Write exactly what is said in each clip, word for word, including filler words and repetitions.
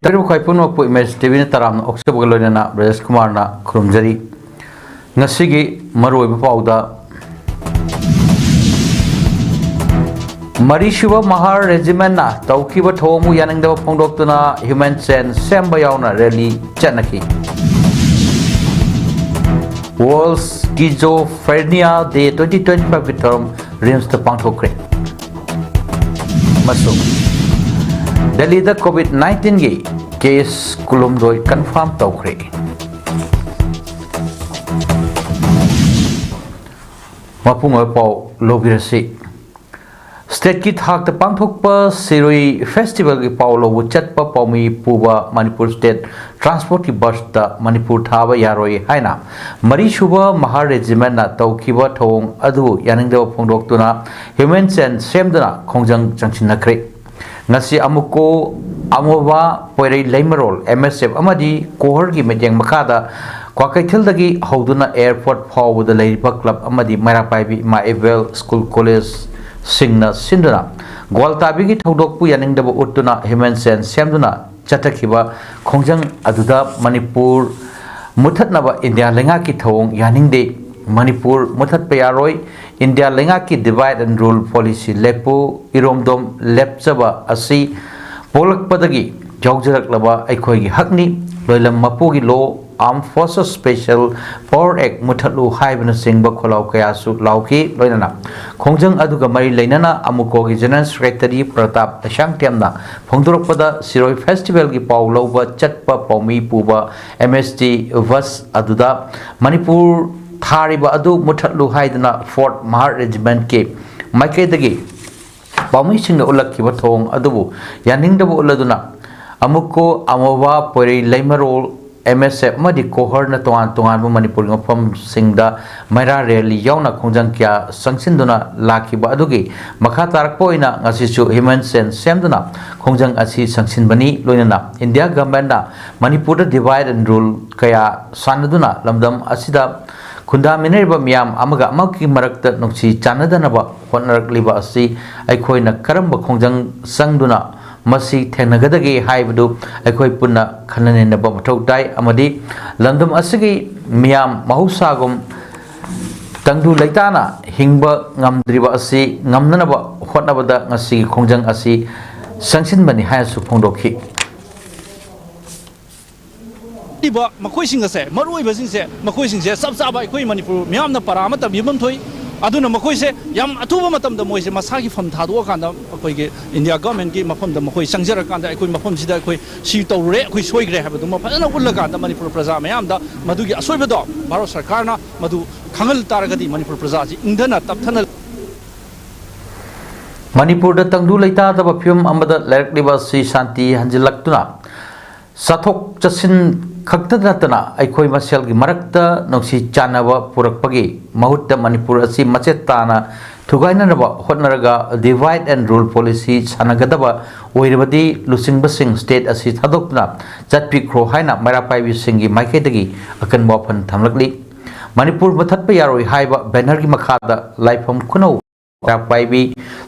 ꯇꯥꯕꯤꯔꯤꯕ ꯈ꯭ꯋꯥꯏ ꯄꯨꯝꯅꯃꯛꯄꯨ ꯏꯃꯦꯖ ꯇꯤꯚꯤꯅ ꯇꯔꯥꯝꯅ ꯑꯣꯛꯆꯕꯒ ꯂꯣꯏꯅꯅ ꯕ꯭ꯔꯖꯦꯁ ꯀꯨꯃꯥꯔꯅ ꯈꯨꯔꯨꯝꯖꯔꯤ꯫ ꯉꯁꯤꯒꯤ ꯃꯔꯨꯑꯣꯏꯕ ꯄꯥꯎꯗ, ꯃꯔꯤꯁꯨꯕ ꯃꯍꯥꯔ ꯔꯦꯖꯤꯃꯦꯟꯅ ꯇꯧꯈꯤꯕ ꯊꯧꯑꯣꯡꯕꯨ ꯌꯥꯅꯤꯡꯗꯕ ꯐꯣꯡꯗꯣꯛꯇꯨꯅ ꯍ꯭ꯌꯨꯃꯦꯟ ꯆꯦꯟ ꯁꯦꯝꯕ ꯌꯥꯎꯅ ꯔꯦꯂꯤ ꯆꯠꯅꯈꯤ꯫ World Schizophrenia Day twenty twenty-five ꯒꯤ ꯊꯧꯔꯝ ꯔꯤꯝꯁꯇ ꯄꯥꯡꯊꯣꯛꯈ꯭ꯔꯦ꯫ ꯑꯃꯁꯨꯡ ꯗꯦꯜꯂꯤꯗ ꯀꯣꯚꯤꯗ ꯅꯥꯏꯟꯇꯤꯟꯒꯤ ꯀꯦꯁ ꯀꯨꯟꯍꯨꯝꯗꯣꯏ ꯀꯟꯐꯥꯔꯝ ꯇꯧꯈ꯭ꯔꯦ꯫ ꯃꯄꯨꯡ ꯑꯣꯏꯕ ꯄꯥꯎ ꯂꯧꯕꯤꯔꯁꯤ꯫ ꯁ꯭ꯇꯦꯠꯀꯤ ꯊꯥꯛꯇ ꯄꯥꯡꯊꯣꯛꯄ ꯁꯤꯔꯨꯏ ꯐꯦꯁꯇꯤꯚꯦꯜꯒꯤ ꯄꯥꯎ ꯂꯧꯕ ꯆꯠꯄ ꯄꯥꯎꯃꯤ ꯄꯨꯕ ꯃꯅꯤꯄꯨꯔ ꯁ꯭ꯇꯦꯠ ꯇ꯭ꯔꯥꯟꯁꯄꯣꯔꯠꯀꯤ ꯕꯁꯇ ꯃꯅꯤꯄꯨꯔ ꯊꯥꯕ ꯌꯥꯔꯣꯏ ꯍꯥꯏꯅ ꯃꯔꯤꯁꯨꯕ ꯃꯍꯥꯔ ꯔꯦꯖꯤꯃꯦꯟꯅ ꯇꯧꯈꯤꯕ ꯊꯧꯑꯣꯡ ꯑꯗꯨ ꯌꯥꯅꯤꯡꯗꯕ ꯐꯣꯡꯗꯣꯛꯇꯨꯅ ꯍ꯭ꯌꯨꯃꯦꯟ ꯆꯦꯟ ꯁꯦꯝꯗꯨꯅ ꯈꯣꯡꯖꯪ ꯆꯪꯁꯤꯟꯅꯈ꯭ꯔꯦ꯫ ꯉꯁꯤ ꯑꯃꯨꯀꯣ, ꯑꯃꯣꯕꯥ, ꯄꯣꯏꯔꯩ, ꯂꯩꯃꯔꯣꯜ, ꯑꯦꯝ ꯑꯦꯁ ꯑꯦꯐ ꯑꯃꯗꯤ ꯀꯣꯍꯔꯒꯤ ꯃꯤꯠꯌꯦꯡ ꯃꯈꯥꯗ ꯀ꯭ꯋꯥꯀꯩꯊꯦꯜꯗꯒꯤ ꯍꯧꯗꯨꯅ ꯑꯦꯌꯔꯄꯣꯔꯠ ꯐꯥꯎꯕꯗ ꯂꯩꯔꯤꯕ ꯀ꯭ꯂꯕ ꯑꯃꯗꯤ ꯃꯩꯔꯥ ꯄꯥꯏꯕꯤ ꯏꯃꯥ ꯏꯕꯦꯜ ꯁ꯭ꯀꯨꯜ ꯀꯣꯂꯦꯖꯁꯤꯡꯅ ꯁꯤꯟꯗꯨꯅ ꯒ꯭ꯋꯥꯜꯇꯥꯕꯤꯒꯤ ꯊꯧꯗꯣꯛꯄꯨ ꯌꯥꯅꯤꯡꯗꯕ ꯎꯠꯇꯨꯅ ꯍ꯭ꯌꯨꯃꯦꯟ ꯆꯦꯟ ꯁꯦꯝꯗꯨꯅ ꯆꯠꯊꯈꯤꯕ ꯈꯣꯡꯖꯪ ꯑꯗꯨꯗ ꯃꯅꯤꯄꯨꯔ ꯃꯨꯊꯠꯅꯕ ꯏꯟꯗꯤꯌꯥ ꯂꯩꯉꯥꯛꯀꯤ ꯊꯧꯑꯣꯡ ꯌꯥꯅꯤꯡꯗꯦ, ꯃꯅꯤꯄꯨꯔ ꯃꯨꯊꯠꯄ ꯌꯥꯔꯣꯏ, ꯏꯟꯗꯤꯌꯥ ꯂꯩꯉꯥꯛꯀꯤ divide and rule policy ꯂꯦꯞꯄꯨ, ꯏꯔꯣꯝꯗꯣꯝ ꯂꯦꯞꯆꯕ ꯑꯁꯤ ꯄꯣꯛꯂꯛꯄꯗꯒꯤ ꯌꯥꯎꯖꯔꯛꯂꯕ ꯑꯩꯈꯣꯏꯒꯤ ꯍꯛꯅꯤ, ꯂꯣꯏꯂꯝ ꯃꯄꯨꯒꯤ law, Armed Forces Special Power Act ꯃꯨꯊꯠꯂꯨ ꯍꯥꯏꯕꯅꯆꯤꯡꯕ ꯈꯣꯜꯂꯥꯎ ꯀꯌꯥꯁꯨ ꯂꯥꯎꯈꯤ꯫ ꯂꯣꯏꯅꯅ ꯈꯣꯡꯖꯪ ꯑꯗꯨꯒ ꯃꯔꯤ ꯂꯩꯅꯅ ꯑꯃꯨꯀꯣꯒꯤ ꯖꯦꯅꯔꯦꯜ ꯁꯦꯀ꯭ꯔꯦꯇꯔꯤ ꯄ꯭ꯔꯇꯥꯞ ꯂꯩꯁꯥꯡꯊꯦꯝꯅ ꯐꯣꯡꯗꯣꯔꯛꯄꯗ, ꯁꯤꯔꯣꯏ ꯐꯦꯁꯇꯤꯚꯦꯜꯒꯤ ꯄꯥꯎ ꯂꯧꯕ ꯆꯠꯄ ꯄꯥꯎꯃꯤ ꯄꯨꯕ ꯑꯦꯝ ꯑꯦꯁ ꯇꯤ ꯕꯁ ꯑꯗꯨꯗ ꯃꯅꯤꯄꯨꯔ ꯊꯥꯔꯤꯕ ꯑꯗꯨ ꯃꯨꯊꯠꯂꯨ ꯍꯥꯏꯗꯨꯅ ꯐꯣꯔꯠ ꯃꯍꯥꯔ ꯔꯦꯖꯤꯃꯦꯟꯠꯀꯤ ꯃꯥꯏꯀꯩꯗꯒꯤ ꯄꯥꯎꯃꯤꯁꯤꯡꯅ ꯎꯠꯂꯛꯈꯤꯕ ꯊꯧꯑꯣꯡ ꯑꯗꯨꯕꯨ ꯌꯥꯅꯤꯡꯗꯕ ꯎꯠꯂꯗꯨꯅ ꯑꯃꯨꯛꯀꯣ, ꯑꯃꯣꯕꯥ, ꯄꯣꯏꯔꯩ, ꯂꯩꯃꯔꯣꯜ, ꯑꯦꯝ ꯑꯦꯁ ꯑꯦꯐ ꯑꯃꯗꯤ ꯀꯣꯍꯔꯅ ꯇꯣꯉꯥꯟ ꯇꯣꯉꯥꯟꯕ ꯃꯅꯤꯄꯨꯔꯒꯤ ꯃꯐꯝꯁꯤꯡꯗ ꯃꯩꯔꯥ ꯔꯦꯂꯤ ꯌꯥꯎꯅ ꯈꯣꯡꯖꯪ ꯀꯌꯥ ꯆꯪꯁꯤꯟꯗꯨꯅ ꯂꯥꯛꯈꯤꯕ ꯑꯗꯨꯒꯤ ꯃꯈꯥ ꯇꯥꯔꯛꯄ ꯑꯣꯏꯅ ꯉꯁꯤꯁꯨ ꯍ꯭ꯌꯨꯃꯦꯟ ꯆꯦꯟ ꯁꯦꯝꯗꯨꯅ ꯈꯣꯡꯖꯪ ꯑꯁꯤ ꯆꯪꯁꯤꯟꯕꯅꯤ꯫ ꯂꯣꯏꯅꯅ ꯏꯟꯗꯤꯌꯥ ꯒꯚꯔꯟꯃꯦꯟꯠꯅ ꯃꯅꯤꯄꯨꯔꯗ divide and rule ꯀꯌꯥ ꯁꯥꯟꯅꯗꯨꯅ ꯂꯝꯗꯝ ꯑꯁꯤꯗ ꯈꯨꯟꯗꯥꯃꯤꯟꯅꯔꯤꯕ ꯃꯤꯌꯥꯝ ꯑꯃꯒ ꯑꯃꯒꯤ ꯃꯔꯛꯇ ꯅꯨꯡꯁꯤ ꯆꯥꯟꯅꯗꯅꯕ ꯍꯣꯠꯅꯔꯛꯂꯤꯕ ꯑꯁꯤ ꯑꯩꯈꯣꯏꯅ ꯀꯔꯝꯕ ꯈꯣꯡꯖꯪ ꯆꯪꯗꯨꯅ ꯃꯁꯤ ꯊꯦꯡꯅꯒꯗꯒꯦ ꯍꯥꯏꯕꯗꯨ ꯑꯩꯈꯣꯏ ꯄꯨꯟꯅ ꯈꯟꯅ ꯅꯩꯅꯕ ꯃꯊꯧ ꯇꯥꯏ, ꯑꯃꯗꯤ ꯂꯝꯗꯝ ꯑꯁꯤꯒꯤ ꯃꯤꯌꯥꯝ ꯃꯍꯧꯁꯥꯒꯨꯝ ꯇꯪꯗꯨ ꯂꯩꯇꯥꯅ ꯍꯤꯡꯕ ꯉꯝꯗ꯭ꯔꯤꯕ ꯑꯁꯤ ꯉꯝꯅꯅꯕ ꯍꯣꯠꯅꯕꯗ ꯉꯁꯤꯒꯤ ꯈꯣꯡꯖꯪ ꯑꯁꯤ ꯆꯪꯁꯤꯟꯕꯅꯤ ꯍꯥꯏꯅꯁꯨ ꯐꯣꯡꯗꯣꯛꯈꯤ꯫ ꯏꯕ ꯃꯈꯣꯏꯁꯤꯡ ꯑꯁꯦ, ꯃꯔꯨꯑꯣꯏꯕꯁꯤꯡꯁꯦ, ꯃꯈꯣꯏꯁꯤꯡꯁꯦ ꯆꯞ ꯆꯥꯕ ꯑꯩꯈꯣꯏ ꯃꯅꯤꯄꯨꯔ ꯃꯤꯌꯥꯝꯅ ꯄꯔꯥ ꯑꯃ ꯇꯝꯕꯤꯐꯝ ꯊꯣꯛꯏ꯫ ꯑꯗꯨꯅ ꯃꯈꯣꯏꯁꯦ ꯌꯥꯝ ꯑꯊꯨꯕ ꯃꯇꯝꯗ ꯃꯣꯏꯁꯦ ꯃꯁꯥꯒꯤ ꯐꯝ ꯊꯥꯗꯣꯛꯑꯀꯥꯟꯗ ꯑꯩꯈꯣꯏꯒꯤ ꯏꯟꯗꯤꯌꯥ ꯒꯚꯔꯟꯃꯦꯟꯠꯀꯤ ꯃꯐꯝꯗ ꯃꯈꯣꯏ ꯆꯪꯖꯔꯀꯥꯟꯗ ꯑꯩꯈꯣꯏ ꯃꯐꯝꯁꯤꯗ ꯑꯩꯈꯣꯏ ꯁꯤ ꯇꯧꯔꯨꯔꯦ, ꯑꯩꯈꯣꯏ ꯁꯣꯏꯈ꯭ꯔꯦ ꯍꯥꯏꯕꯗꯨꯃ ꯐꯖꯅ ꯎꯠꯂꯀꯥꯟꯗ ꯃꯅꯤꯄꯨꯔ ꯄ꯭ꯔꯖꯥ ꯃꯌꯥꯝꯗ ꯃꯗꯨꯒꯤ ꯑꯁꯣꯏꯕꯗꯣ ꯚꯥꯔꯠ ꯁꯔꯀꯥꯔꯅ ꯃꯗꯨ ꯈꯪꯍꯜ ꯇꯥꯔꯒꯗꯤ ꯃꯅꯤꯄꯨꯔ ꯄ꯭ꯔꯖꯥꯁꯤ ꯏꯪꯊꯅ ꯇꯞꯊꯅ ꯃꯅꯤꯄꯨꯔꯗ ꯇꯪꯗꯨ ꯂꯩꯇꯥꯗꯕ ꯐꯤꯕꯝ ꯑꯃꯗ ꯂꯩꯔꯛꯂꯤꯕ ꯑꯁꯤ ꯁꯥꯟꯇꯤ ꯍꯟꯖꯤꯜꯂꯛꯇꯨꯅ ꯆꯠꯊꯣꯛ ꯆꯠꯁꯤꯟ ꯈꯛꯇ ꯅꯠꯇꯅ ꯑꯩꯈꯣꯏ ꯃꯁꯦꯜꯒꯤ ꯃꯔꯛꯇ ꯅꯨꯡꯁꯤ ꯆꯥꯟꯅꯕ ꯄꯨꯔꯛꯄꯒꯤ ꯃꯍꯨꯠꯇ ꯃꯅꯤꯄꯨꯔ ꯑꯁꯤ ꯃꯆꯦꯠ ꯇꯥꯅ ꯊꯨꯒꯥꯏꯅꯅꯕ ꯍꯣꯠꯅꯔꯒ divide and rule policy ꯁꯥꯟꯅꯒꯗꯕ ꯑꯣꯏꯔꯕꯗꯤ ꯂꯨꯆꯤꯡꯕꯁꯤꯡ state ꯑꯁꯤ ꯊꯥꯗꯣꯛꯇꯨꯅ ꯆꯠꯄꯤꯈ꯭ꯔꯣ ꯍꯥꯏꯅ ꯃꯩꯔꯥ ꯄꯥꯏꯕꯤꯁꯤꯡꯒꯤ ꯃꯥꯏꯀꯩꯗꯒꯤ ꯑꯀꯟꯕ ꯋꯥꯐꯝ ꯊꯝꯂꯛꯂꯤ꯫ ꯃꯅꯤꯄꯨꯔ ꯃꯨꯊꯠꯄ ꯌꯥꯔꯣꯏ ꯍꯥꯏꯕ bannerꯒꯤ ꯃꯈꯥꯗ ꯂꯥꯏꯐꯝ ꯈꯨꯅꯧ ꯃꯩꯔꯥ ꯄꯥꯏꯕꯤ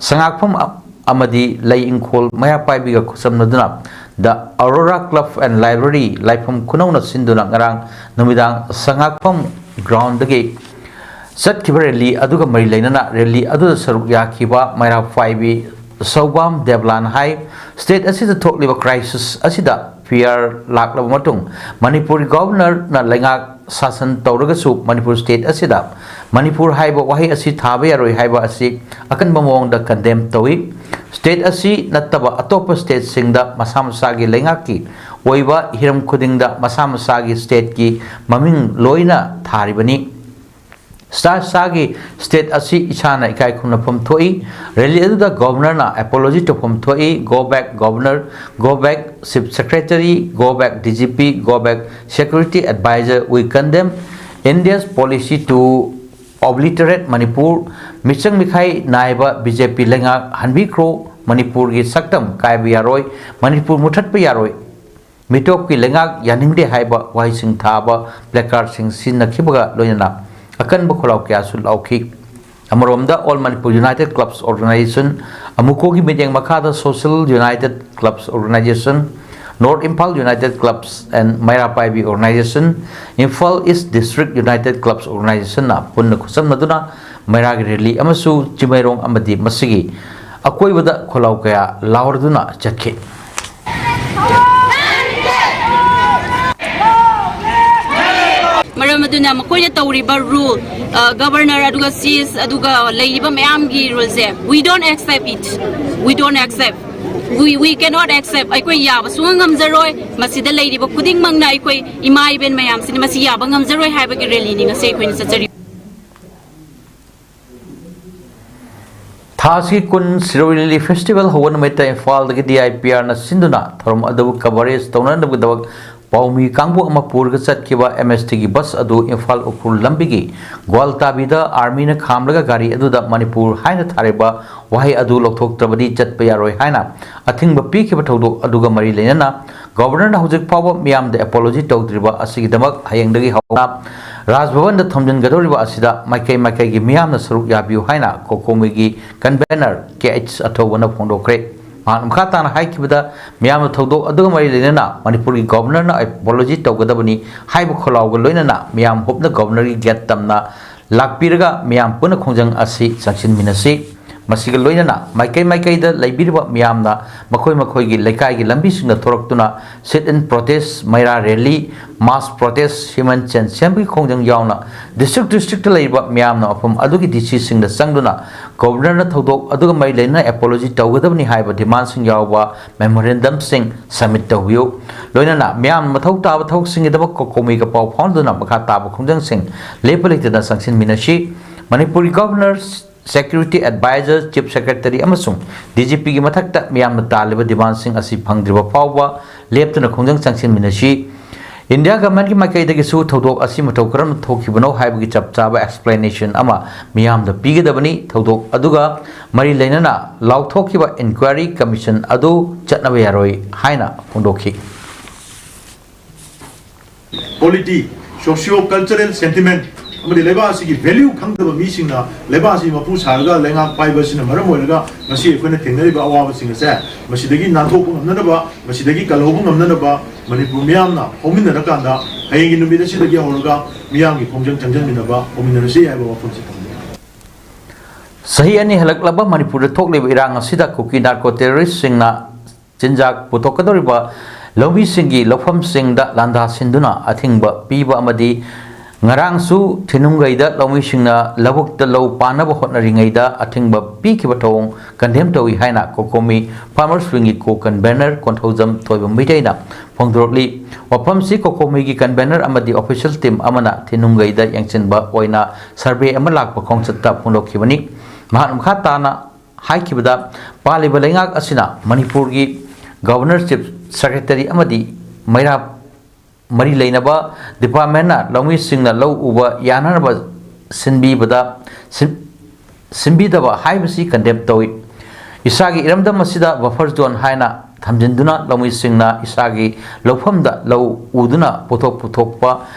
ꯁꯉꯥꯛꯐꯝ ꯑ-, ꯑꯃꯗꯤ ꯂꯩ ꯏꯪꯈꯣꯜ ꯃꯩꯔꯥ ꯄꯥꯏꯕꯤꯒ ꯈꯨꯠꯁꯝꯅꯗꯨꯅ The Aurora Club and Library ꯂꯥꯏꯐꯝ ꯈꯨꯅꯧꯅ ꯁꯤꯟꯗꯨꯅ ꯉꯔꯥꯡ ꯅꯨꯃꯤꯗꯥꯡ ꯁꯉꯥꯛꯐꯝ groundꯗꯒꯤ ꯆꯠꯈꯤꯕ rally ꯑꯗꯨꯒ ꯃꯔꯤ ꯂꯩꯅꯅ rally ꯑꯗꯨꯗ ꯁꯔꯨꯛ ꯌꯥꯈꯤꯕ ꯃꯩꯔꯥ ꯄꯥꯏꯕꯤ ꯁꯧꯕꯥꯝ ꯗꯦꯕꯂꯥꯟ ꯍꯥꯏ, state ꯑꯁꯤꯗ ꯊꯣꯛꯂꯤꯕ crisis ꯑꯁꯤꯗ P R ꯂꯥꯛꯂꯕ ꯃꯇꯨꯡ ꯃꯅꯤꯄꯨꯔꯒꯤ governorꯅ ꯂꯩꯉꯥꯛ ꯁꯥꯁꯟ ꯇꯧꯔꯒꯁꯨ ꯃꯅꯤꯄꯨꯔ state ꯑꯁꯤꯗ ꯃꯅꯤꯄꯨꯔ ꯍꯥꯏꯕ ꯋꯥꯍꯩ ꯑꯁꯤ ꯊꯥꯕ ꯌꯥꯔꯣꯏ ꯍꯥꯏꯕ ꯑꯁꯤ ꯑꯀꯟꯕ ꯃꯑꯣꯡꯗ condemn ꯇꯧꯏ꯫ State ꯑꯁꯤ ꯅꯠꯇꯕ ꯑꯇꯣꯞꯄ stateꯁꯤꯡꯗ ꯃꯁꯥ ꯃꯁꯥꯒꯤ ꯂꯩꯉꯥꯛꯀꯤ ꯑꯣꯏꯕ ꯍꯤꯔꯝ ꯈꯨꯗꯤꯡꯗ ꯃꯁꯥ ꯃꯁꯥꯒꯤ stateꯀꯤ ꯃꯃꯤꯡ ꯂꯣꯏꯅ ꯊꯥꯔꯤꯕꯅꯤ꯫ ꯏꯁꯥ ꯏꯁꯥꯒꯤ state ꯑꯁꯤ ꯏꯁꯥꯅ ꯏꯀꯥꯏ ꯈꯨꯝꯅꯐꯝ ꯊꯣꯛꯏ꯫ Rally ꯑꯗꯨꯗ governorꯅ apology ꯇꯧꯐꯝ ꯊꯣꯛꯏ꯫ Go back governor, go back chief secretary, go back D G P, go back security advisor, we condemn India's policy to obliterate Manipur꯫ ꯃꯤꯆꯪ ꯃꯤꯈꯥꯏ ꯅꯥꯏꯕ B J P ꯂꯩꯉꯥꯛ ꯍꯟꯕꯤꯈ꯭ꯔꯣ꯫ ꯃꯅꯤꯄꯨꯔꯒꯤ ꯁꯛꯇꯝ ꯀꯥꯏꯕ ꯌꯥꯔꯣꯏ꯫ ꯃꯅꯤꯄꯨꯔ ꯃꯨꯊꯠꯄ ꯌꯥꯔꯣꯏ꯫ ꯃꯤꯇꯣꯞꯀꯤ ꯂꯩꯉꯥꯛ ꯌꯥꯅꯤꯡꯗꯦ ꯍꯥꯏꯕ ꯋꯥꯍꯩꯁꯤꯡ ꯊꯥꯕ placardꯁꯤꯡ ꯁꯤꯖꯤꯟꯅꯈꯤꯕꯒ ꯂꯣꯏꯅꯅ ꯑꯀꯟꯕ ꯈꯣꯜꯂꯥꯎ ꯀꯌꯥꯁꯨ ꯂꯥꯎꯈꯤ꯫ ꯑꯃꯔꯣꯝꯗ, All Manipur United Clubs Organization, ꯑꯃꯨꯀꯣꯒꯤ ꯃꯤꯠꯌꯦꯡ ꯃꯈꯥꯗ Social United Clubs Organization, North Imphal United Clubs and ꯃꯩꯔꯥ ꯄꯥꯏꯕꯤ Organization, Imphal East District United Clubs Organizationꯅ ꯄꯨꯟꯅ ꯈꯨꯠꯁꯝꯅꯗꯨꯅ ꯃꯩꯔꯥꯒꯤ ꯔꯦꯂꯤ ꯑꯃꯁꯨ ꯆꯤꯡꯃꯩꯔꯣꯡ ꯑꯃꯗꯤ ꯃꯁꯤꯒꯤ ꯑꯀꯣꯏꯕꯗ ꯈꯣꯜꯂꯥꯎ ꯀꯌꯥ ꯂꯥꯎꯔꯗꯨꯅ ꯆꯠꯈꯤ꯫ ꯃꯔꯝ ꯑꯗꯨꯅ ꯃꯈꯣꯏꯅ ꯇꯧꯔꯤꯕ ꯔꯨꯜ, ꯒꯕꯔꯅꯔ ꯑꯗꯨꯒ ꯁꯤꯁ ꯑꯗꯨꯒ ꯂꯩꯔꯤꯕ ꯃꯌꯥꯝꯒꯤ ꯔꯨꯜꯁꯦ, we don't accept it. We don't accept. We, we cannot accept. ꯑꯩꯈꯣꯏ ꯌꯥꯕ ꯁꯨꯡꯉꯝ ꯉꯝꯖꯔꯣꯏ꯫ ꯃꯁꯤꯗ ꯂꯩꯔꯤꯕ ꯈꯨꯗꯤꯡꯃꯛꯅ ꯑꯩꯈꯣꯏ ꯏꯃꯥ ꯏꯕꯦꯟ ꯃꯌꯥꯝꯁꯤꯅ ꯃꯁꯤ ꯌꯥꯕ ꯉꯝꯖꯔꯣꯏ ꯍꯥꯏꯕꯒꯤ ꯔꯦꯂꯤꯅꯤ ꯉꯁꯤ ꯑꯩꯈꯣꯏꯅ ꯆꯠꯆꯔꯤꯕ꯫ ꯊꯥ ꯑꯁꯤꯒꯤ ꯀꯨꯟ ꯁꯤꯔꯣꯏ ꯂꯤꯂꯤ ꯐꯦꯁꯇꯤꯚꯦꯜ ꯍꯧꯕ ꯅꯨꯃꯤꯠꯇ ꯏꯝꯐꯥꯜꯗꯒꯤ ꯗꯤ ꯑꯥꯏ ꯄꯤ ꯑꯥꯔꯅ ꯁꯤꯟꯗꯨꯅ ꯊꯧꯔꯝ ꯑꯗꯨꯕꯨ ꯀꯚꯔꯦꯖ ꯇꯧꯅꯅꯕꯒꯤꯗꯃꯛ ꯄꯥꯎꯃꯤ ꯀꯥꯡꯕꯨ ꯑꯃ ꯄꯨꯔꯒ ꯆꯠꯈꯤꯕ ꯑꯦꯝ ꯑꯦꯁ ꯇꯤꯒꯤ ꯕꯁ ꯑꯗꯨ ꯏꯝꯐꯥꯜ ꯎꯈ꯭ꯔꯨꯜ ꯂꯝꯕꯤꯒꯤ ꯒ꯭ꯋꯥꯜꯇꯥꯕꯤꯗ ꯑꯥꯔꯃꯤꯅ ꯈꯥꯝꯂꯒ ꯒꯥꯔꯤ ꯑꯗꯨꯗ ꯃꯅꯤꯄꯨꯔ ꯍꯥꯏꯅ ꯊꯥꯔꯤꯕ ꯋꯥꯍꯩ ꯑꯗꯨ ꯂꯧꯊꯣꯛꯇ꯭ꯔꯕꯗꯤ ꯆꯠꯄ ꯌꯥꯔꯣꯏ ꯍꯥꯏꯅ ꯑꯊꯤꯡꯕ ꯄꯤꯈꯤꯕ ꯊꯧꯗꯣꯛ ꯑꯗꯨꯒ ꯃꯔꯤ ꯂꯩꯅꯅ ꯒꯣꯚꯔꯅꯔꯅ ꯍꯧꯖꯤꯛ ꯐꯥꯎꯕ ꯃꯤꯌꯥꯝꯗ ꯑꯦꯄꯣꯂꯣꯖꯤ ꯇꯧꯗ꯭ꯔꯤꯕ ꯑꯁꯤꯒꯤꯗꯃꯛ ꯍꯌꯦꯡꯗꯒꯤ ꯍꯧꯅ ꯔꯥꯖ ꯚꯕꯟꯗ ꯊꯣꯝꯖꯤꯟꯒꯗꯧꯔꯤꯕ ꯑꯁꯤꯗ ꯃꯥꯏꯀꯩ ꯃꯥꯏꯀꯩꯒꯤ ꯃꯤꯌꯥꯝꯅ ꯁꯔꯨꯛ ꯌꯥꯕꯤꯌꯨ ꯍꯥꯏꯅ ꯀꯣꯀꯣꯃꯤꯒꯤ ꯀꯟꯚꯦꯅꯔ ꯀꯦ ꯑꯩꯆ ꯑꯊꯧꯕꯅ ꯐꯣꯡꯗꯣꯛꯈ꯭ꯔꯦ꯫ ꯃꯍꯥꯛꯅ ꯃꯈꯥ ꯇꯥꯅ ꯍꯥꯏꯈꯤꯕꯗ, ꯃꯤꯌꯥꯝꯅ ꯊꯧꯗꯣꯛ ꯑꯗꯨꯒ ꯃꯔꯤ ꯂꯩꯅꯅ ꯃꯅꯤꯄꯨꯔꯒꯤ ꯒꯣꯚꯔꯅꯔꯅ ꯑꯦꯄꯣꯂꯣꯖꯤ ꯇꯧꯒꯗꯕꯅꯤ ꯍꯥꯏꯕ ꯈꯣꯜꯂꯥꯎꯒ ꯂꯣꯏꯅꯅ ꯃꯤꯌꯥꯝ ꯍꯨꯞꯅ ꯒꯣꯚꯔꯅꯔꯒꯤ ꯒꯦꯠ ꯇꯝꯅ ꯂꯥꯛꯄꯤꯔꯒ ꯃꯤꯌꯥꯝ ꯄꯨꯟꯅ ꯈꯣꯡꯖꯪ ꯑꯁꯤ ꯆꯪꯁꯤꯟꯃꯤꯟꯅꯁꯤ꯫ ꯃꯁꯤꯒ ꯂꯣꯏꯅꯅ ꯃꯥꯏꯀꯩ ꯃꯥꯏꯀꯩꯗ ꯂꯩꯕꯤꯔꯤꯕ ꯃꯤꯌꯥꯝꯅ ꯃꯈꯣꯏ ꯃꯈꯣꯏꯒꯤ ꯂꯩꯀꯥꯏꯒꯤ ꯂꯝꯕꯤꯁꯤꯡꯗ ꯊꯣꯔꯛꯇꯨꯅ sit in protest, ꯃꯩꯔꯥ rally, mass protest, human chain ꯁꯦꯝꯕꯒꯤ ꯈꯣꯡꯖꯪ ꯌꯥꯎꯅ district districtꯇ ꯂꯩꯔꯤꯕ ꯃꯤꯌꯥꯝꯅ ꯃꯐꯝ ꯑꯗꯨꯒꯤ ꯗꯤ ꯁꯤꯁꯤꯡꯗ ꯆꯪꯗꯨꯅ ꯒꯣꯚꯔꯅꯔꯅ ꯊꯧꯗꯣꯛ ꯑꯗꯨꯒ ꯃꯔꯤ ꯂꯩꯅꯅ ꯑꯦꯄꯣꯂꯣꯖꯤ ꯇꯧꯒꯗꯕꯅꯤ ꯍꯥꯏꯕ ꯗꯤꯃꯥꯟꯁꯤꯡ ꯌꯥꯎꯕ ꯃꯦꯃꯣꯔꯦꯟꯗꯝꯁꯤꯡ ꯁꯕꯃꯤꯠ ꯇꯧꯕꯤꯌꯨ꯫ ꯂꯣꯏꯅꯅ ꯃꯤꯌꯥꯝꯅ ꯃꯊꯧ ꯇꯥꯕ ꯊꯕꯛꯁꯤꯡꯒꯤꯗꯃꯛ ꯀꯣꯀꯣꯃꯤꯒ ꯄꯥꯎ ꯐꯥꯎꯅꯗꯨꯅ ꯃꯈꯥ ꯇꯥꯕ ꯈꯣꯡꯖꯪꯁꯤꯡ ꯂꯦꯞꯄ ꯂꯩꯇꯅ ꯆꯪꯁꯤꯟꯃꯤꯟꯅꯁꯤ꯫ ꯃꯅꯤꯄꯨꯔꯒꯤ governor, security adviser, chief secretary ꯑꯃꯁꯨꯡ ꯗꯤ ꯖꯤ ꯄꯤꯒꯤ ꯃꯊꯛꯇ ꯃꯤꯌꯥꯝꯅ ꯇꯥꯜꯂꯤꯕ ꯗꯤꯃꯥꯟꯁꯤꯡ ꯑꯁꯤ ꯐꯪꯗ꯭ꯔꯤꯕ ꯐꯥꯎꯕ ꯂꯦꯞꯇꯅ ꯈꯣꯡꯖꯪ ꯆꯪꯁꯤꯟꯃꯤꯟꯅꯁꯤ꯫ ꯏꯟꯗꯤꯌꯥ ꯒꯚꯔꯟꯃꯦꯟꯠꯀꯤ ꯃꯥꯏꯀꯩꯗꯒꯤꯁꯨ ꯊꯧꯗꯣꯛ ꯑꯁꯤ ꯃꯇꯧ ꯀꯔꯝꯅ ꯊꯣꯛꯈꯤꯕꯅꯣ ꯍꯥꯏꯕꯒꯤ ꯆꯞ ꯆꯥꯕ ꯑꯦꯛꯁꯄ꯭ꯂꯦꯅꯦꯁꯟ ꯑꯃ ꯃꯤꯌꯥꯝꯗ ꯄꯤꯒꯗꯕꯅꯤ꯫ ꯊꯧꯗꯣꯛ ꯑꯗꯨꯒ ꯃꯔꯤ ꯂꯩꯅꯅ ꯂꯥꯎꯊꯣꯛꯈꯤꯕ ꯏꯟꯀ꯭ꯋꯥꯏꯔꯤ ꯀꯃꯤꯁꯟ ꯑꯗꯨ ꯆꯠꯅꯕ ꯌꯥꯔꯣꯏ ꯍꯥꯏꯅ ꯐꯣꯡꯗꯣꯛꯈꯤ꯫ Polity, socio-cultural sentiment ꯑꯃꯗꯤ ꯂꯩꯕꯥꯛ ꯑꯁꯤꯒꯤ value ꯈꯪꯗꯕ ꯃꯤꯁꯤꯡꯅ ꯂꯩꯕꯥꯛ ꯑꯁꯤ ꯃꯄꯨ ꯁꯥꯔꯒ ꯂꯩꯉꯥꯛ ꯄꯥꯏꯕ ꯑꯁꯤꯅ ꯃꯔꯝ ꯑꯣꯏꯔꯒ ꯉꯁꯤ ꯑꯩꯈꯣꯏꯅ ꯊꯦꯡꯅꯔꯤꯕ ꯑꯋꯥꯕꯁꯤꯡ ꯑꯁꯦ ꯃꯁꯤꯗꯒꯤ ꯅꯥꯟꯊꯣꯛꯄ ꯉꯝꯅꯅꯕ, ꯃꯁꯤꯗꯒꯤ ꯀꯜꯍꯧꯕ ꯉꯝꯅꯅꯕ ꯃꯅꯤꯄꯨꯔ ꯃꯤꯌꯥꯝꯅ ꯍꯧꯃꯤꯟꯅꯔꯀꯥꯟꯗ ꯍꯌꯦꯡꯒꯤ ꯅꯨꯃꯤꯠ ꯑꯁꯤꯗꯒꯤ ꯍꯧꯔꯒ ꯃꯤꯌꯥꯝꯒꯤ ꯈꯣꯡꯖꯪ ꯆꯪꯁꯤꯟꯃꯤꯟꯅꯕ ꯍꯧꯃꯤꯟꯅꯔꯁꯤ ꯍꯥꯏꯕ ꯋꯥꯐꯝꯁꯤ ꯊꯝꯖꯒꯦ꯫ ꯆꯍꯤ ꯑꯅꯤ ꯍꯦꯜꯂꯛꯂꯕ ꯃꯅꯤꯄꯨꯔꯗ ꯊꯣꯛꯂꯤꯕ ꯏꯔꯥꯡ ꯑꯁꯤꯗ ꯀꯨꯀꯤ ꯅꯥꯔꯀꯣ ꯇꯦꯔꯣꯔꯤꯁꯁꯤꯡꯅ ꯆꯤꯟꯖꯥꯛ ꯄꯨꯊꯣꯛꯀꯗꯧꯔꯤꯕ ꯂꯧꯃꯤꯁꯤꯡꯒꯤ ꯂꯧꯐꯝꯁꯤꯡꯗ ꯂꯥꯟꯗꯥ ꯁꯤꯟꯗꯨꯅ ꯑꯊꯤꯡꯕ ꯄꯤꯕ ꯑꯃꯗꯤ ꯉꯔꯥꯡꯁꯨ ꯊꯤꯅꯨꯡꯒꯩꯗ ꯂꯧꯃꯤꯁꯤꯡꯅ ꯂꯧꯕꯨꯛꯇ ꯂꯧ ꯄꯥꯟꯅꯕ ꯍꯣꯠꯅꯔꯤꯉꯩꯗ ꯑꯊꯤꯡꯕ ꯄꯤꯈꯤꯕ ꯊꯧꯑꯣꯡ condemn ꯇꯧꯏ ꯍꯥꯏꯅ COCOMI Farmers Wingꯒꯤ co-convenor ꯀꯣꯟꯊꯧꯖꯝ ꯊꯣꯏꯕ ꯃꯩꯇꯩꯅ ꯐꯣꯡꯗꯣꯔꯛꯂꯤ꯫ ꯋꯥꯐꯝꯁꯤ COCOMIꯒꯤ convenor ꯑꯃꯗꯤ official team ꯑꯃꯅ ꯊꯤꯅꯨꯡꯒꯩꯗ ꯌꯦꯡꯁꯤꯟꯕ ꯑꯣꯏꯅ survey ꯑꯃ ꯂꯥꯛꯄ ꯈꯣꯡꯆꯠꯇ ꯐꯣꯡꯗꯣꯛꯈꯤꯕꯅꯤ꯫ ꯃꯍꯥꯛꯅ ꯃꯈꯥ ꯇꯥꯅ ꯍꯥꯏꯈꯤꯕꯗ, ꯄꯥꯜꯂꯤꯕ ꯂꯩꯉꯥꯛ ꯑꯁꯤꯅ ꯃꯅꯤꯄꯨꯔꯒꯤ Governor, Chief Secretary ꯑꯃꯗꯤ ꯃꯩꯔꯥ ꯃꯔꯤ ꯂꯩꯅꯕ departmentꯅ ꯂꯧꯃꯤꯁꯤꯡꯅ ꯂꯧ ꯎꯕ ꯌꯥꯅꯅꯕ ꯁꯤꯟꯕꯤꯕꯗ ꯁꯤꯟ-, ꯁꯤꯟꯕꯤꯗꯕ ꯍꯥꯏꯕꯁꯤ condemn ꯇꯧꯏ꯫ ꯏꯁꯥꯒꯤ ꯏꯔꯝꯗꯝ ꯑꯁꯤꯗ buffer zone ꯍꯥꯏꯅ ꯊꯝꯖꯤꯟꯗꯨꯅ ꯂꯧꯃꯤꯁꯤꯡꯅ ꯏꯁꯥꯒꯤ ꯂꯧꯐꯝꯗ ꯂꯧ ꯎꯗꯨꯅ ꯄꯣꯠꯊꯣꯛ ꯄꯨꯊꯣꯛꯄ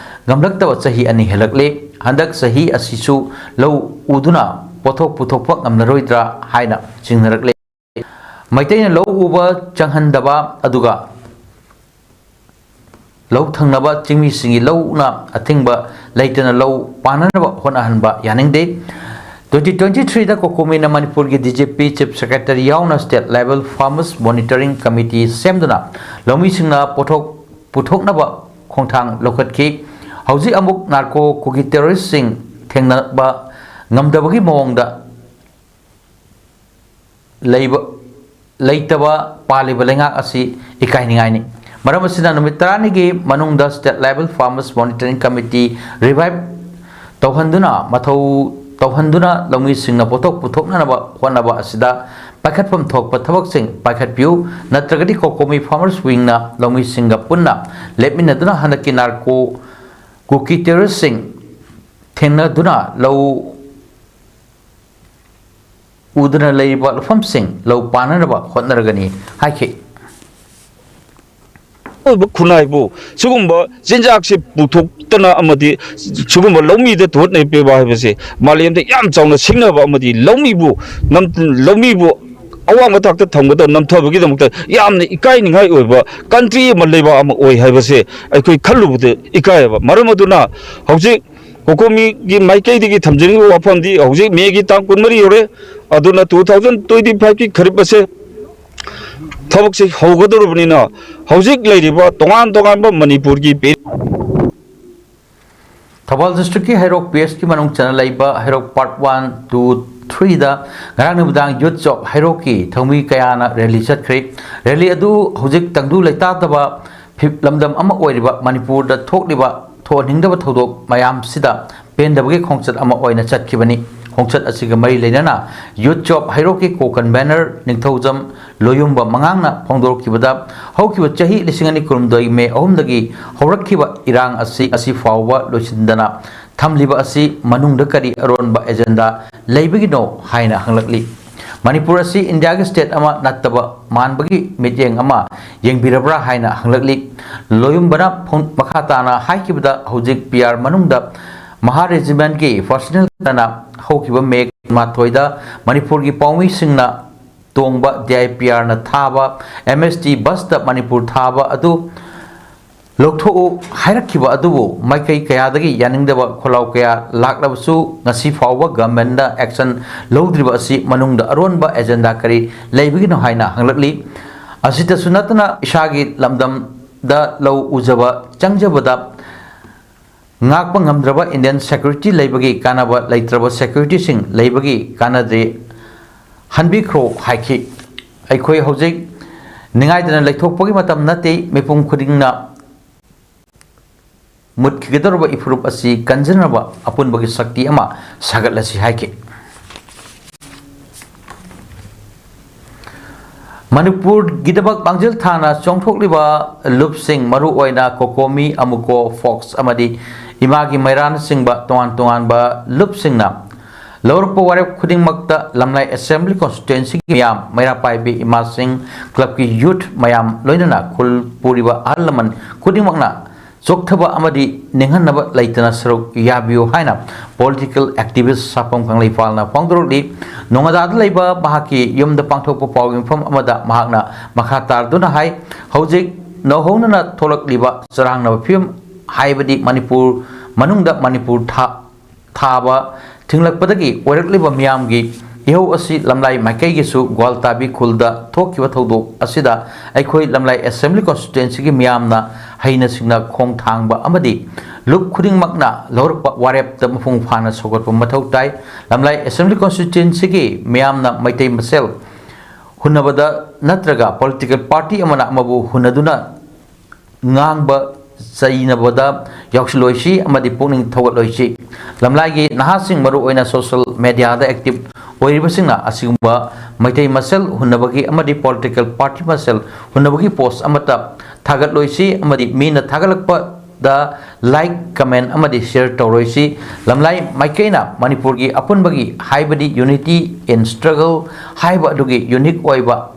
ꯉꯝꯂꯛꯇꯕ ꯆꯍꯤ ꯑꯅꯤ ꯍꯦꯜꯂꯛꯂꯦ꯫ ꯍꯟꯗꯛ ꯆꯍꯤ ꯑꯁꯤꯁꯨ ꯂꯧ ꯎꯗꯨꯅ ꯄꯣꯠꯊꯣꯛ ꯄꯨꯊꯣꯛꯄ ꯉꯝꯂꯔꯣꯏꯗ꯭ꯔꯥ ꯍꯥꯏꯅ ꯆꯤꯡꯅꯔꯛꯂꯦ꯫ ꯃꯩꯇꯩꯅ ꯂꯧ ꯎꯕ ꯆꯪꯍꯟꯗꯕ ꯑꯗꯨꯒ ꯂꯧ ꯊꯪꯅꯕ ꯆꯤꯡꯃꯤꯁꯤꯡꯒꯤ ꯂꯧꯅ ꯑꯊꯤꯡꯕ ꯂꯩꯇꯅ ꯂꯧ ꯄꯥꯟꯅꯅꯕ ꯍꯣꯠꯅꯍꯟꯕ ꯌꯥꯅꯤꯡꯗꯦ꯫ Twenty twenty threeꯗ COCOMIꯅ ꯃꯅꯤꯄꯨꯔꯒꯤ DGP, Chief Secretary ꯌꯥꯎꯅ state level farmers monitoring committee ꯁꯦꯝꯗꯨꯅ ꯂꯧꯃꯤꯁꯤꯡꯅ ꯄꯣꯠꯊꯣꯛ ꯄꯨꯊꯣꯛꯅꯕ ꯈꯣꯡꯊꯥꯡ ꯂꯧꯈꯠꯈꯤ꯫ ꯍꯧꯖꯤꯛ ꯑꯃꯨꯛ ꯅꯥꯔꯀꯣ ꯀꯨꯀꯤ ꯇꯦꯔꯣꯔꯤꯁꯁꯤꯡ ꯊꯦꯡꯅꯕ ꯉꯝꯗꯕꯒꯤ ꯃꯑꯣꯡꯗ ꯂꯩꯕ, ꯂꯩꯇꯕ ꯄꯥꯜꯂꯤꯕ ꯂꯩꯉꯥꯛ ꯑꯁꯤ ꯏꯀꯥꯏꯅꯤꯡꯉꯥꯏꯅꯤ꯫ ꯃꯔꯝ ꯑꯁꯤꯅ ꯅꯨꯃꯤꯠ ꯇꯔꯥꯅꯤꯒꯤ ꯃꯅꯨꯡꯗ state level farmers monitoring committee revive ꯇꯧꯍꯟꯗꯨꯅ ꯃꯊꯧ ꯇꯧꯍꯟꯗꯨꯅ ꯂꯧꯃꯤꯁꯤꯡꯅ ꯄꯣꯠꯊꯣꯛ ꯄꯨꯊꯣꯛꯅꯅꯕ ꯍꯣꯠꯅꯕ ꯑꯁꯤꯗ ꯄꯥꯏꯈꯠꯐꯝ ꯊꯣꯛꯄ ꯊꯕꯛꯁꯤꯡ ꯄꯥꯏꯈꯠꯄꯤꯌꯨ, ꯅꯠꯇ꯭ꯔꯒꯗꯤ COCOMI Farmers Wingꯅ ꯂꯧꯃꯤꯁꯤꯡꯒ ꯄꯨꯟꯅ ꯂꯦꯞꯃꯤꯟꯅꯗꯨꯅ ꯍꯟꯗꯛꯀꯤ ꯅꯥꯔꯀꯣ ꯀꯨꯀꯤ ꯇꯦꯔꯣꯔꯤꯁꯁꯤꯡ ꯊꯦꯡꯅꯗꯨꯅ ꯂꯧ ꯎꯗꯨꯅ ꯂꯩꯔꯤꯕ ꯂꯧꯐꯝꯁꯤꯡ ꯂꯧ ꯄꯥꯟꯅꯅꯕ ꯍꯣꯠꯅꯔꯒꯅꯤ ꯍꯥꯏꯈꯤ꯫ ꯑꯣꯏꯕ ꯈꯨꯟꯅꯥꯏꯕꯨ ꯁꯤꯒꯨꯝꯕ ꯆꯤꯟꯖꯥꯛꯁꯤ ꯄꯨꯊꯣꯛꯇꯅ ꯑꯃꯗꯤ ꯁꯤꯒꯨꯝꯕ ꯂꯧꯃꯤꯗ ꯇꯨꯍꯠꯅ ꯄꯤꯕ ꯍꯥꯏꯕꯁꯤ ꯃꯥꯂꯦꯝꯗ ꯌꯥꯝ ꯆꯥꯎꯅ ꯁꯤꯡꯅꯕ ꯑꯃꯗꯤ ꯂꯧꯃꯤꯕꯨ ꯅꯝ-, ꯂꯧꯃꯤꯕꯨ ꯑꯋꯥꯡꯕ ꯊꯥꯛꯇ ꯊꯝꯒꯗꯕ ꯅꯝꯊꯕꯒꯤꯗꯃꯛꯇ ꯌꯥꯝꯅ ꯏꯀꯥꯏꯅꯤꯡꯉꯥꯏ ꯑꯣꯏꯕ ꯀꯟꯇ꯭ꯔꯤ ꯑꯃ, ꯂꯩꯕꯥꯛ ꯑꯃ ꯑꯣꯏ ꯍꯥꯏꯕꯁꯦ ꯑꯩꯈꯣꯏ ꯈꯜꯂꯨꯕꯗ ꯏꯀꯥꯏꯕ꯫ ꯃꯔꯝ ꯑꯗꯨꯅ ꯍꯧꯖꯤꯛ ꯀꯣꯀꯣꯃꯤꯒꯤ ꯃꯥꯏꯀꯩꯗꯒꯤ ꯊꯝꯖꯅꯤꯡꯕ ꯋꯥꯐꯝꯗꯤ ꯍꯧꯖꯤꯛ ꯃꯦꯒꯤ ꯇꯥꯡ ꯀꯨꯟꯃꯔꯤ ꯌꯧꯔꯦ꯫ ꯑꯗꯨꯅ two thousand twenty five ꯀꯤ ꯈꯔꯤꯞ ꯑꯁꯦ ꯊꯕꯛꯁꯤ ꯍꯧꯒꯗꯧꯔꯕꯅꯤꯅ ꯍꯧꯖꯤꯛ ꯂꯩꯔꯤꯕ ꯇꯣꯉꯥꯟ ꯇꯣꯉꯥꯟꯕ ꯃꯅꯤꯄꯨꯔꯒꯤ ꯄꯦ-, ꯊꯧꯕꯥꯜ ꯗꯤꯁꯇ꯭ꯔꯤꯛꯀꯤ ꯍꯩꯔꯣꯛ ꯄꯤ ꯑꯦꯁꯀꯤ ꯃꯅꯨꯡ ꯆꯟꯅ ꯂꯩꯕ ꯍꯩꯔꯣꯛ ꯄꯥꯔꯠ ꯋꯥꯟ, ꯇꯨ, ꯊ꯭ꯔꯤꯗ ꯉꯔꯥꯡ ꯅꯨꯃꯤꯗꯥꯡ ꯌꯨꯠ ꯆꯣꯞ ꯍꯩꯔꯣꯛꯀꯤ ꯊꯧꯃꯤ ꯀꯌꯥꯅ ꯔꯦꯂꯤ ꯆꯠꯈ꯭ꯔꯦ꯫ ꯔꯦꯂꯤ ꯑꯗꯨ ꯍꯧꯖꯤꯛ ꯇꯪꯗꯨ ꯂꯩꯇꯥꯗꯕ ꯐꯤ-, ꯂꯝꯗꯝ ꯑꯃ ꯑꯣꯏꯔꯤꯕ ꯃꯅꯤꯄꯨꯔꯗ ꯊꯣꯛꯂꯤꯕ ꯊꯣꯛꯍꯟꯅꯤꯡꯗꯕ ꯊꯧꯗꯣꯛ ꯃꯌꯥꯝꯁꯤꯗ ꯄꯦꯟꯗꯕꯒꯤ ꯈꯣꯡꯆꯠ ꯑꯃ ꯑꯣꯏꯅ ꯆꯠꯈꯤꯕꯅꯤ꯫ ꯈꯣꯡꯆꯠ ꯑꯁꯤꯒ ꯃꯔꯤ ꯂꯩꯅꯅ ꯌꯨꯠ ꯆꯣꯞ ꯍꯩꯔꯣꯛꯀꯤ ꯀꯣꯀꯟ ꯕꯦꯅꯔ ꯅꯤꯡꯊꯧꯖꯝ ꯂꯣꯌꯨꯝꯕ ꯃꯉꯥꯡꯅ ꯐꯣꯡꯗꯣꯔꯛꯈꯤꯕꯗ, ꯍꯧꯈꯤꯕ ꯆꯍꯤ ꯂꯤꯁꯤꯡ ꯑꯅꯤ ꯀꯨꯟꯍꯨꯝꯗꯣꯏ ꯃꯦ ꯑꯍꯨꯝꯗꯒꯤ ꯍꯧꯔꯛꯈꯤꯕ ꯏꯔꯥꯡ ꯑꯁꯤ ꯉꯁꯤ ꯐꯥꯎꯕ ꯂꯣꯏꯁꯤꯟꯗꯅ ꯊꯝꯂꯤꯕ ꯑꯁꯤ ꯃꯅꯨꯡꯗ ꯀꯔꯤ ꯑꯔꯣꯟꯕ ꯑꯦꯖꯦꯟꯗꯥ ꯂꯩꯕꯒꯤꯅꯣ ꯍꯥꯏꯅ ꯍꯪꯂꯛꯂꯤ꯫ ꯃꯅꯤꯄꯨꯔ ꯑꯁꯤ ꯏꯟꯗꯤꯌꯥꯒꯤ ꯁ꯭ꯇꯦꯠ ꯑꯃ ꯅꯠꯇꯕ ꯃꯥꯟꯕꯒꯤ ꯃꯤꯠꯌꯦꯡ ꯑꯃ ꯌꯦꯡꯕꯤꯔꯕ꯭ꯔꯥ ꯍꯥꯏꯅ ꯍꯪꯂꯛꯂꯤ꯫ ꯂꯣꯌꯨꯝꯕꯅ ꯐꯣꯡ-, ꯃꯈꯥ ꯇꯥꯅ ꯍꯥꯏꯈꯤꯕꯗ, ꯍꯧꯖꯤꯛ ꯄꯤ ꯑꯥꯔ ꯃꯅꯨꯡꯗ ꯃꯍꯥ ꯔꯦꯖꯤꯃꯦꯟꯒꯤ ꯄꯔꯁꯅꯦꯜ ꯈꯔꯅ ꯍꯧꯈꯤꯕ ꯃꯦ ꯀꯨꯟꯃꯥꯊꯣꯏꯗ ꯃꯅꯤꯄꯨꯔꯒꯤ ꯄꯥꯎꯃꯤꯁꯤꯡꯅ ꯇꯣꯡꯕ ꯗꯤ ꯑꯥꯏ ꯄꯤ ꯑꯥꯔꯅ ꯊꯥꯕ ꯑꯦꯝ ꯑꯦꯁ ꯇꯤ ꯕꯁꯇ ꯃꯅꯤꯄꯨꯔ ꯊꯥꯕ ꯑꯗꯨ ꯂꯧꯊꯣꯛꯎ ꯍꯥꯏꯔꯛꯈꯤꯕ ꯑꯗꯨꯕꯨ ꯃꯥꯏꯀꯩ ꯀꯌꯥꯗꯒꯤ ꯌꯥꯅꯤꯡꯗꯕ ꯈꯣꯜꯂꯥꯎ ꯀꯌꯥ ꯂꯥꯛꯂꯕꯁꯨ, ꯉꯁꯤ ꯐꯥꯎꯕ ꯒꯚꯔꯟꯃꯦꯟꯠꯅ ꯑꯦꯛꯁꯟ ꯂꯧꯗ꯭ꯔꯤꯕ ꯑꯁꯤ ꯃꯅꯨꯡꯗ ꯑꯔꯣꯟꯕ ꯑꯦꯖꯦꯟꯗꯥ ꯀꯔꯤ ꯂꯩꯕꯒꯤꯅꯣ ꯍꯥꯏꯅ ꯍꯪꯂꯛꯂꯤ꯫ ꯑꯁꯤꯇꯁꯨ ꯅꯠꯇꯅ, ꯏꯁꯥꯒꯤ ꯂꯝꯗꯝꯗ ꯂꯧ ꯎꯖꯕ ꯆꯪꯖꯕꯗ ꯉꯥꯛꯄ ꯉꯝꯗ꯭ꯔꯕ ꯏꯟꯗꯤꯌꯟ ꯁꯦꯀ꯭ꯌꯨꯔꯤꯇꯤ ꯂꯩꯕꯒꯤ ꯀꯥꯟꯅꯕ, ꯂꯩꯇ꯭ꯔꯕ ꯁꯦꯀ꯭ꯌꯨꯔꯤꯇꯤꯁꯤꯡ ꯂꯩꯕꯒꯤ ꯀꯥꯟꯅꯗ꯭ꯔꯦ, ꯍꯟꯕꯤꯈ꯭ꯔꯣ ꯍꯥꯏꯈꯤ꯫ ꯑꯩꯈꯣꯏ ꯍꯧꯖꯤꯛ ꯅꯤꯡꯉꯥꯏꯗꯅ ꯂꯩꯊꯣꯛꯄꯒꯤ ꯃꯇꯝ ꯅꯠꯇꯦ, ꯃꯤꯄꯨꯝ ꯈꯨꯗꯤꯡꯅ ꯃꯨꯠꯈꯤꯒꯗꯧꯔꯕ ꯏꯐꯨꯔꯨꯞ ꯑꯁꯤ ꯀꯟꯖꯅꯕ ꯑꯄꯨꯟꯕꯒꯤ ꯁꯛꯇꯤ ꯑꯃ ꯁꯥꯒꯠꯂꯁꯤ ꯍꯥꯏꯈꯤ꯫ ꯃꯅꯤꯄꯨꯔꯒꯤꯗꯃꯛ ꯃꯥꯡꯖꯤꯜ ꯊꯥꯅ ꯆꯣꯡꯊꯣꯛꯂꯤꯕ ꯂꯨꯞꯁꯤꯡ, ꯃꯔꯨꯑꯣꯏꯅ ꯀꯣꯀꯣꯃꯤ, ꯑꯃꯨꯀꯣ, ꯐꯣꯛꯁ ꯑꯃꯗꯤ ꯏꯃꯥꯒꯤ ꯃꯩꯔꯥꯅꯆꯤꯡꯕ ꯇꯣꯉꯥꯟ ꯇꯣꯉꯥꯟꯕ ꯂꯨꯞꯁꯤꯡꯅ ꯂꯧꯔꯛꯄ ꯋꯥꯔꯦꯞ ꯈꯨꯗꯤꯡꯃꯛꯇ ꯂꯝꯂꯥꯏ Assembly Constituencyꯒꯤ ꯃꯤꯌꯥꯝ, ꯃꯩꯔꯥ ꯄꯥꯏꯕꯤ ꯏꯃꯥꯁꯤꯡ, clubꯀꯤ youth ꯃꯌꯥꯝ, ꯂꯣꯏꯅꯅ ꯈꯨꯜ ꯄꯨꯔꯤꯕ ꯑꯍꯜ ꯂꯃꯟ ꯈꯨꯗꯤꯡꯃꯛꯅ ꯆꯣꯛꯊꯕ ꯑꯃꯗꯤ ꯅꯤꯡꯍꯟꯅꯕ ꯂꯩꯇꯅ ꯁꯔꯨꯛ ꯌꯥꯕꯤꯌꯨ ꯍꯥꯏꯅ political activist ꯁꯥꯐꯝ ꯀꯪꯂꯩꯄꯥꯜꯅ ꯐꯣꯡꯗꯣꯔꯛꯂꯤ꯫ ꯅꯣꯉꯥꯗꯥꯗ ꯂꯩꯕ ꯃꯍꯥꯛꯀꯤ ꯌꯨꯝꯗ ꯄꯥꯡꯊꯣꯛꯄ ꯄꯥꯎꯒꯤ ꯃꯤꯐꯝ ꯑꯃꯗ ꯃꯍꯥꯛꯅ ꯃꯈꯥ ꯇꯥꯔꯗꯨꯅ ꯍꯥꯏ, ꯍꯧꯖꯤꯛ ꯅꯧꯍꯧꯅꯅ ꯊꯣꯛꯂꯛꯂꯤꯕ ꯆꯔꯥꯡꯅꯕ ꯐꯤꯕꯝ ꯍꯥꯏꯕꯗꯤ ꯃꯅꯤꯄꯨꯔ ꯃꯅꯨꯡꯗ ꯃꯅꯤꯄꯨꯔ ꯊꯥ ꯊꯥꯕ ꯊꯤꯡꯂꯛꯄꯗꯒꯤ ꯑꯣꯏꯔꯛꯂꯤꯕ ꯃꯤꯌꯥꯝꯒꯤ ꯏꯍꯧ ꯑꯁꯤ ꯂꯝꯂꯥꯏ ꯃꯥꯏꯀꯩꯒꯤꯁꯨ ꯒ꯭ꯋꯥꯜꯇꯥꯕꯤ ꯈꯨꯜꯗ ꯊꯣꯛꯈꯤꯕ ꯊꯧꯗꯣꯛ ꯑꯁꯤꯗ ꯑꯩꯈꯣꯏ ꯂꯝꯂꯥꯏ Assembly Constituencyꯒꯤ ꯃꯤꯌꯥꯝꯅ ꯍꯩꯅ ꯁꯤꯡꯅ ꯈꯣꯡ ꯊꯥꯡꯕ ꯑꯃꯗꯤ ꯂꯨꯞ ꯈꯨꯗꯤꯡꯃꯛꯅ ꯂꯧꯔꯛꯄ ꯋꯥꯔꯦꯞꯇ ꯃꯄꯨꯡ ꯐꯥꯅ ꯁꯧꯒꯠꯄ ꯃꯊꯧ ꯇꯥꯏ꯫ ꯂꯝꯂꯥꯏ Assembly Constituencyꯒꯤ ꯃꯤꯌꯥꯝꯅ ꯃꯩꯇꯩ ꯃꯁꯦꯜ ꯍꯨꯟꯅꯕꯗ ꯅꯠꯇ꯭ꯔꯒ political party ꯑꯃꯅ ꯑꯃꯕꯨ ꯍꯨꯟꯅꯗꯨꯅ ꯉꯥꯡꯕ ꯆꯩꯅꯕꯗ ꯌꯥꯎꯁꯤꯜꯂꯣꯏꯁꯤ ꯑꯃꯗꯤ ꯄꯨꯛꯅꯤꯡ ꯊꯧꯒꯠꯂꯣꯏꯁꯤ꯫ ꯂꯝꯂꯥꯏꯒꯤ ꯅꯍꯥꯁꯤꯡ, ꯃꯔꯨꯑꯣꯏꯅ social mediaꯗ active ꯑꯣꯏꯔꯤꯕꯁꯤꯡꯅ ꯑꯁꯤꯒꯨꯝꯕ ꯃꯩꯇꯩ ꯃꯁꯦꯜ ꯍꯨꯟꯅꯕꯒꯤ ꯑꯃꯗꯤ political party ꯃꯁꯦꯜ ꯍꯨꯟꯅꯕꯒꯤ post ꯑꯃꯠꯇ ꯊꯥꯒꯠꯂꯣꯏꯁꯤ ꯑꯃꯗꯤ ꯃꯤꯅ ꯊꯥꯒꯠꯂꯛꯄꯗ like, comment ꯑꯃꯗꯤ share ꯇꯧꯔꯣꯏꯁꯤ꯫ ꯂꯝꯂꯥꯏ ꯃꯥꯏꯀꯩꯅ ꯃꯅꯤꯄꯨꯔꯒꯤ ꯑꯄꯨꯟꯕꯒꯤ ꯍꯥꯏꯕꯗꯤ unity in struggle ꯍꯥꯏꯕ ꯑꯗꯨꯒꯤ unique ꯑꯣꯏꯕ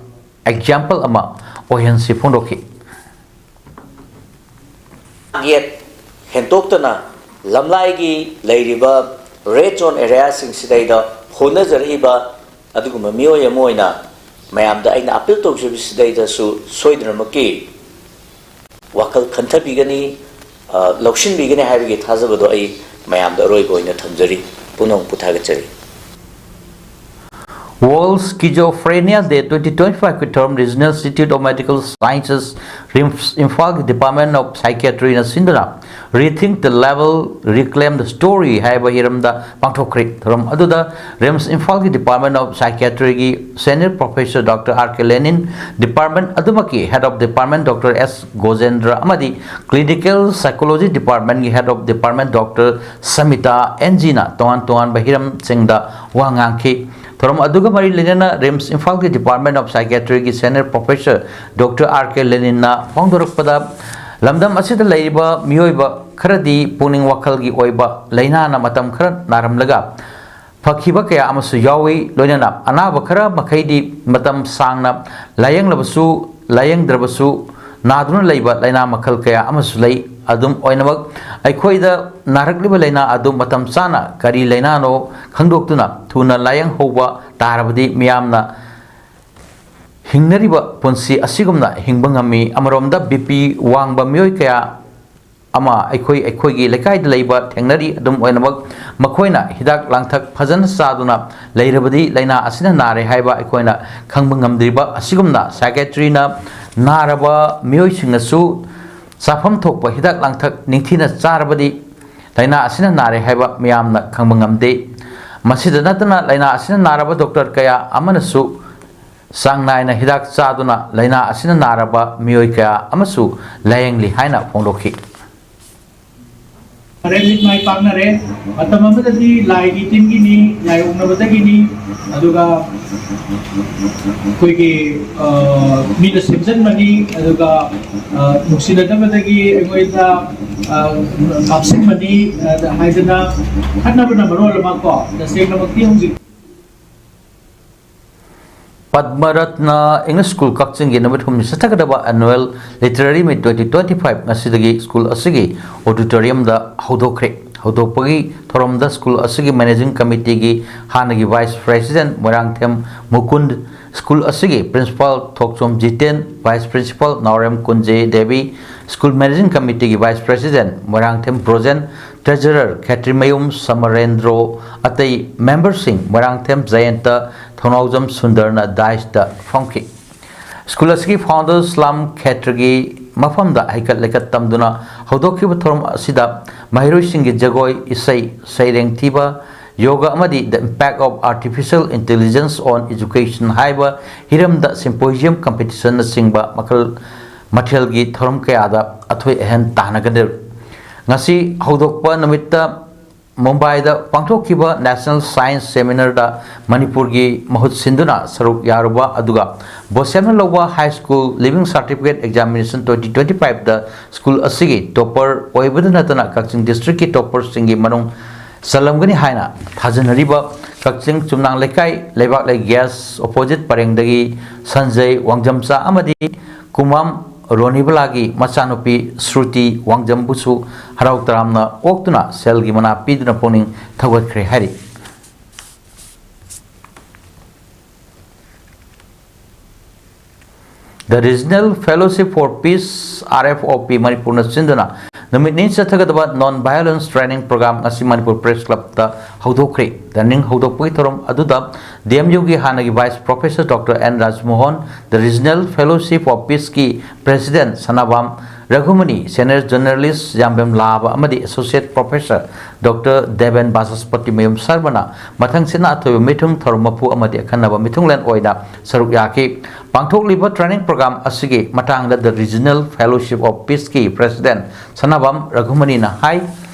example ꯑꯃ ꯑꯣꯏꯍꯟꯁꯤ ꯐꯣꯡꯗꯣꯛꯈꯤ꯫ ꯌꯦꯠ ꯍꯦꯟꯇꯣꯛꯇꯅ ꯂꯝꯂꯥꯏꯒꯤ ꯂꯩꯔꯤꯕ red zone areaꯁꯤꯡꯁꯤꯗꯩꯗ ꯍꯣꯠꯅꯖꯔꯛꯏꯕ ꯑꯗꯨꯒꯨꯝꯕ ꯃꯤꯑꯣꯏ ꯑꯃ ꯑꯣꯏꯅ ꯃꯌꯥꯝꯗ ꯑꯩꯅ appeal ꯇꯧꯖꯕꯁꯤꯗꯩꯗꯁꯨ ꯁꯣꯏꯗꯅꯃꯛꯀꯤ ꯋꯥꯈꯜ ꯈꯟꯊꯕꯤꯒꯅꯤ, ꯑ, ꯂꯧꯁꯤꯟꯕꯤꯒꯅꯤ ꯍꯥꯏꯕꯒꯤ ꯊꯥꯖꯕꯗꯣ ꯑꯩ ꯃꯌꯥꯝꯗ ꯑꯔꯣꯏꯕ ꯑꯣꯏꯅ ꯊꯝꯖꯔꯤ꯫ ꯄꯨꯝꯅꯃꯛꯄꯨ ꯊꯥꯒꯠꯆꯔꯤ꯫ World Schizophrenia Day twenty twenty-five ꯀꯤ ꯊꯧꯔꯝ Regional Institute of Medical Sciences, RIMS ꯏꯝꯐꯥꯜꯒꯤ Department of Psychiatryꯅ ꯁꯤꯟꯗꯨꯅ Rethink the Label, Reclaim the Story ꯍꯥꯏꯕ ꯍꯤꯔꯝꯗ ꯄꯥꯡꯊꯣꯛꯈ꯭ꯔꯤ꯫ ꯊꯧꯔꯝ ꯑꯗꯨꯗ RIMS ꯏꯝꯐꯥꯜꯒꯤ Department of Psychiatryꯒꯤ Senior Professor Doctor R K Lenin, department ꯑꯗꯨꯃꯛꯀꯤ Head of Department Doctor S ꯒꯣꯖꯦꯟꯗ꯭ꯔ ꯑꯃꯗꯤ Clinical Psychology Departmentꯀꯤ Head of Department Doctor Samita N ꯖꯤꯅ ꯇꯣꯉꯥꯟ ꯇꯣꯉꯥꯟꯕ ꯍꯤꯔꯝꯁꯤꯡꯗ ꯋꯥ ꯉꯥꯡꯈꯤ꯫ ꯊꯧꯔꯝ ꯑꯗꯨꯒ ꯃꯔꯤ ꯂꯩꯅꯅ RIMS ꯏꯝꯐꯥꯜꯒꯤ Department of Psychiatryꯒꯤ Senior Professor Doctor R K Leninꯅ ꯐꯣꯡꯗꯣꯔꯛꯄꯗ, ꯂꯝꯗꯝ ꯑꯁꯤꯗ ꯂꯩꯔꯤꯕ ꯃꯤꯑꯣꯏꯕ ꯈꯔꯗꯤ ꯄꯨꯛꯅꯤꯡ ꯋꯥꯈꯜꯒꯤ ꯑꯣꯏꯕ ꯂꯥꯏꯅꯥꯅ ꯃꯇꯝ ꯈꯔ ꯅꯥꯔꯝꯂꯒ, ꯐꯈꯤꯕ ꯀꯌꯥ ꯑꯃꯁꯨ ꯌꯥꯎꯏ꯫ ꯂꯣꯏꯅꯅ ꯑꯅꯥꯕ ꯈꯔ ꯃꯈꯩꯗꯤ ꯃꯇꯝ ꯁꯥꯡꯅ ꯂꯥꯌꯦꯡꯂꯕꯁꯨ, ꯂꯥꯌꯦꯡꯗ꯭ꯔꯕꯁꯨ ꯅꯥꯗꯨꯅ ꯂꯩꯕ ꯂꯥꯏꯅꯥ ꯃꯈꯜ ꯀꯌꯥ ꯑꯃꯁꯨ ꯂꯩ꯫ ꯑꯗꯨꯝ ꯑꯣꯏꯅꯃꯛ, ꯑꯩꯈꯣꯏꯗ ꯅꯥꯔꯛꯂꯤꯕ ꯂꯥꯏꯅꯥ ꯑꯗꯨ ꯃꯇꯝ ꯆꯥꯅ ꯀꯔꯤ ꯂꯥꯏꯅꯥꯅꯣ ꯈꯪꯗꯣꯛꯇꯨꯅ ꯊꯨꯅ ꯂꯥꯌꯦꯡꯍꯧꯕ ꯇꯥꯔꯕꯗꯤ ꯃꯤꯌꯥꯝꯅ ꯍꯤꯡꯅꯔꯤꯕ ꯄꯨꯟꯁꯤ ꯑꯁꯤꯒꯨꯝꯅ ꯍꯤꯡꯕ ꯉꯝꯃꯤ꯫ ꯑꯃꯔꯣꯝꯗ, ꯕꯤ ꯄꯤ ꯋꯥꯡꯕ ꯃꯤꯑꯣꯏ ꯀꯌꯥ ꯑꯃ ꯑꯩꯈꯣꯏ, ꯑꯩꯈꯣꯏꯒꯤ ꯂꯩꯀꯥꯏꯗ ꯂꯩꯕ ꯊꯦꯡꯅꯔꯤ꯫ ꯑꯗꯨꯝ ꯑꯣꯏꯅꯃꯛ, ꯃꯈꯣꯏꯅ ꯍꯤꯗꯥꯛ ꯂꯥꯡꯊꯛ ꯐꯖꯅ ꯆꯥꯗꯨꯅ ꯂꯩꯔꯕꯗꯤ ꯂꯥꯏꯅꯥ ꯑꯁꯤꯅ ꯅꯥꯔꯦ ꯍꯥꯏꯕ ꯑꯩꯈꯣꯏꯅ ꯈꯪꯕ ꯉꯝꯗ꯭ꯔꯤꯕ ꯑꯁꯤꯒꯨꯝꯅ, ꯁꯥꯏꯀꯦꯇ꯭ꯔꯤꯅ ꯅꯥꯔꯕ ꯃꯤꯑꯣꯏꯁꯤꯡꯅꯁꯨ ꯆꯥꯐꯝ ꯊꯣꯛꯄ ꯍꯤꯗꯥꯛ ꯂꯥꯡꯊꯛ ꯅꯤꯡꯊꯤꯅ ꯆꯥꯔꯕꯗꯤ ꯂꯥꯏꯅꯥ ꯑꯁꯤꯅ ꯅꯥꯔꯦ ꯍꯥꯏꯕ ꯃꯤꯌꯥꯝꯅ ꯈꯪꯕ ꯉꯝꯗꯦ꯫ ꯃꯁꯤꯗ ꯅꯠꯇꯅ, ꯂꯥꯏꯅꯥ ꯑꯁꯤꯅ ꯅꯥꯔꯕ ꯗꯣꯛꯇꯔ ꯀꯌꯥ ꯑꯃꯅꯁꯨ ꯆꯥꯡ ꯅꯥꯏꯅ ꯍꯤꯗꯥꯛ ꯆꯥꯗꯨꯅ ꯂꯥꯏꯅꯥ ꯑꯁꯤꯅ ꯅꯥꯔꯕ ꯃꯤꯑꯣꯏ ꯀꯌꯥ ꯑꯃꯁꯨ ꯂꯥꯌꯦꯡꯂꯤ ꯍꯥꯏꯅ ꯐꯣꯡꯗꯣꯛꯈꯤ꯫ ꯐꯔꯦ, ꯃꯤꯠ ꯃꯥꯏ ꯄꯥꯛꯅꯔꯦ꯫ ꯃꯇꯝ ꯑꯃꯗꯗꯤ ꯂꯥꯏꯒꯤ ꯇꯤꯟꯒꯤꯅꯤ, ꯂꯥꯏ ꯑꯣꯛꯅꯕꯗꯒꯤꯅꯤ, ꯑꯗꯨꯒ ꯑꯩꯈꯣꯏꯒꯤ, ꯑ, ꯃꯤꯅ ꯁꯦꯝꯖꯤꯟꯕꯅꯤ, ꯑꯗꯨꯒ, ꯑ, ꯅꯨꯡꯁꯤꯅꯗꯕꯗꯒꯤ ꯑꯩꯈꯣꯏꯗ, ꯑ, ꯀꯥꯞꯁꯤꯟꯕꯅꯤ, ꯑ, ꯍꯥꯏꯗꯅ ꯈꯠꯅꯕꯅ ꯃꯔꯣꯜ ꯑꯃ ꯀꯣ, ꯇꯁꯦꯡꯅꯃꯛꯇꯤ ꯍꯧꯖꯤꯛ ꯄꯗꯃꯔꯠꯅ English School ꯀꯛꯆꯤꯡꯒꯤ ꯅꯨꯃꯤꯠ ꯍꯨꯝꯅꯤ ꯆꯠꯊꯒꯗꯕ Annual Literary Meet twenty twenty-five ꯉꯁꯤꯗꯒꯤ ꯁ꯭ꯀꯨꯜ ꯑꯁꯤꯒꯤ auditorium ꯗ ꯍꯧꯗꯣꯛꯈ꯭ꯔꯦ꯫ ꯍꯧꯗꯣꯛꯄꯒꯤ ꯊꯧꯔꯝꯗ ꯁ꯭ꯀꯨꯜ ꯑꯁꯤꯒꯤ Managing Committee ꯒꯤ ꯍꯥꯟꯅꯒꯤ Vice President ꯃꯣꯏꯔꯥꯡꯊꯦꯝ ꯃꯨꯀꯨꯟꯗ, ꯁ꯭ꯀꯨꯜ ꯑꯁꯤꯒꯤ Principal ꯊꯣꯛꯆꯣꯝ ꯖꯤꯇꯦꯟ, Vice Principal ꯅꯥꯎꯔꯦꯝ ꯀꯨꯟꯖꯦ ꯗꯦꯕꯤ, ꯁ꯭ꯀꯨꯜ Managing Committee ꯒꯤ Vice President Moirangthem Brojen, Treasurer ꯈꯦꯇ꯭ꯔꯤꯃꯌꯨꯝ ꯁꯃꯔꯦꯟꯗ꯭ꯔꯣ, ꯑꯇꯩ member ꯁꯤꯡ ꯃꯣꯏꯔꯥꯡꯊꯦꯝ ꯖꯌꯦꯟꯇ, ꯊꯧꯅꯥꯎꯖꯝ ꯁꯨꯟꯗꯔꯅ dais ꯇ ꯐꯝꯈꯤ꯫ ꯁ꯭ꯀꯨꯜ ꯑꯁꯤꯒꯤ founder ꯁ꯭ꯂꯥꯝ ꯈꯦꯇ꯭ꯔꯒꯤ ꯃꯐꯝꯗ ꯍꯩꯀꯠ ꯂꯩꯀꯠ ꯇꯝꯗꯨꯅ ꯍꯧꯗꯣꯛꯈꯤꯕ ꯊꯧꯔꯝ ꯑꯁꯤꯗ ꯃꯍꯩꯔꯣꯏꯁꯤꯡꯒꯤ ꯖꯒꯣꯏ, ꯏꯁꯩ, ꯁꯩꯔꯦꯡ ꯊꯤꯕ, ꯌꯣꯒ ꯑꯃꯗꯤ The Impact of Artificial Intelligence on Education ꯍꯥꯏꯕ ꯍꯤꯔꯝꯗ symposium, competition ꯅꯆꯤꯡꯕ ꯃꯈꯜ ꯃꯊꯦꯜꯒꯤ ꯊꯧꯔꯝ ꯀꯌꯥꯗ ꯑꯊꯣꯏ ꯑꯍꯦꯟ ꯇꯥꯟꯅꯒꯗꯧꯔꯤ꯫ ꯉꯁꯤ ꯍꯧꯗꯣꯛꯄ ꯅꯨꯃꯤꯠꯇ ꯃꯨꯝꯕꯥꯏꯗ ꯄꯥꯡꯊꯣꯛꯈꯤꯕ National Science Seminar ꯗ ꯃꯅꯤꯄꯨꯔꯒꯤ ꯃꯍꯨꯠ ꯁꯤꯟꯗꯨꯅ ꯁꯔꯨꯛ ꯌꯥꯔꯨꯕ ꯑꯗꯨꯒ ꯕꯣꯠ ꯁꯦꯝꯅ ꯂꯧꯕ High School Leaving Certificate Examination twenty twenty-five ꯗ ꯁ꯭ꯀꯨꯜ ꯑꯁꯤꯒꯤ topper ꯑꯣꯏꯕꯗ ꯅꯠꯇꯅ ꯀꯛꯆꯤꯡ district ꯀꯤ topper ꯁꯤꯡꯒꯤ ꯃꯅꯨꯡ ꯆꯜꯂꯝꯒꯅꯤ ꯍꯥꯏꯅ ꯊꯥꯖꯅꯔꯤꯕ ꯀꯛꯆꯤꯡ ꯆꯨꯝꯅꯥꯡ ꯂꯩꯀꯥꯏ ꯂꯩꯕꯥꯛꯂꯩ ꯒ꯭ꯌꯥꯁ ꯑꯣꯄꯣꯖꯤꯠ ꯄꯔꯦꯡꯗꯒꯤ ꯁꯟꯖꯩ ꯋꯥꯡꯖꯝꯆꯥ ꯑꯃꯗꯤ ꯀꯨꯃꯥꯝ ꯔꯣꯅꯤꯕꯂꯥꯒꯤ ꯃꯆꯥꯅꯨꯄꯤ ꯁ꯭ꯔꯨꯇꯤ ꯋꯥꯡꯖꯝꯕꯨꯁꯨ ꯍꯔꯥꯎ ꯇꯔꯥꯝꯅ ꯑꯣꯛꯇꯨꯅ ꯁꯦꯜꯒꯤ ꯃꯅꯥ ꯄꯤꯗꯨꯅ ꯄꯨꯛꯅꯤꯡ ꯊꯧꯒꯠꯈ꯭ꯔꯦ ꯍꯥꯏꯔꯤ꯫ The Regional Fellowship for Peace, R F O P, ꯃꯅꯤꯄꯨꯔꯅ ꯁꯤꯟꯗꯨꯅ ꯅꯨꯃꯤꯠ ꯅꯤꯅꯤ ꯆꯠꯊꯒꯗꯕ ꯅꯣꯟ ꯚꯥꯏꯑꯣꯂꯦꯟꯁ ꯇ꯭ꯔꯦꯅꯤꯡ ꯄ꯭ꯔꯣꯒ꯭ꯔꯥꯝ ꯑꯁꯤ ꯃꯅꯤꯄꯨꯔ ꯄ꯭ꯔꯦꯁ ꯀ꯭ꯂꯕꯇ ꯍꯧꯗꯣꯛꯈ꯭ꯔꯦ꯫ ꯇ꯭ꯔꯦꯅꯤꯡ ꯍꯧꯗꯣꯛꯄꯒꯤ ꯊꯧꯔꯝ ꯑꯗꯨꯗ ꯗꯤ ꯑꯦꯝ ꯌꯨꯒꯤ ꯍꯥꯟꯅꯒꯤ vice professor doctor N Rajmohan, The Regional Fellowship of Peaceꯀꯤ president Sanabam Raghumani, senior journalist Yambem Laba ꯑꯃꯗꯤ associate professor doctor Deben Bachaspatimayum ꯁꯔꯃꯅ ꯃꯊꯪ ꯁꯤꯠꯅ ꯑꯊꯣꯏꯕ ꯃꯤꯊꯨꯡ ꯊꯧꯔꯝ ꯃꯄꯨ ꯑꯃꯗꯤ ꯑꯈꯟꯅꯕ ꯃꯤꯊꯨꯡꯂꯦꯟ ꯑꯣꯏꯅ ꯁꯔꯨꯛ ꯌꯥꯈꯤ꯫ ꯄꯥꯡꯊꯣꯛꯂꯤꯕ ꯇ꯭ꯔꯦꯅꯤꯡ ꯄ꯭ꯔꯣꯒ꯭ꯔꯥꯝ ꯑꯁꯤꯒꯤ ꯃꯇꯥꯡꯗ The Regional Fellowship of Peaceꯀꯤ ꯄ꯭ꯔꯦꯁꯤꯗꯦꯟꯠ ꯁꯅꯥꯕꯝ ꯔꯘꯨꯃꯅꯤꯅ ꯍꯥꯏ,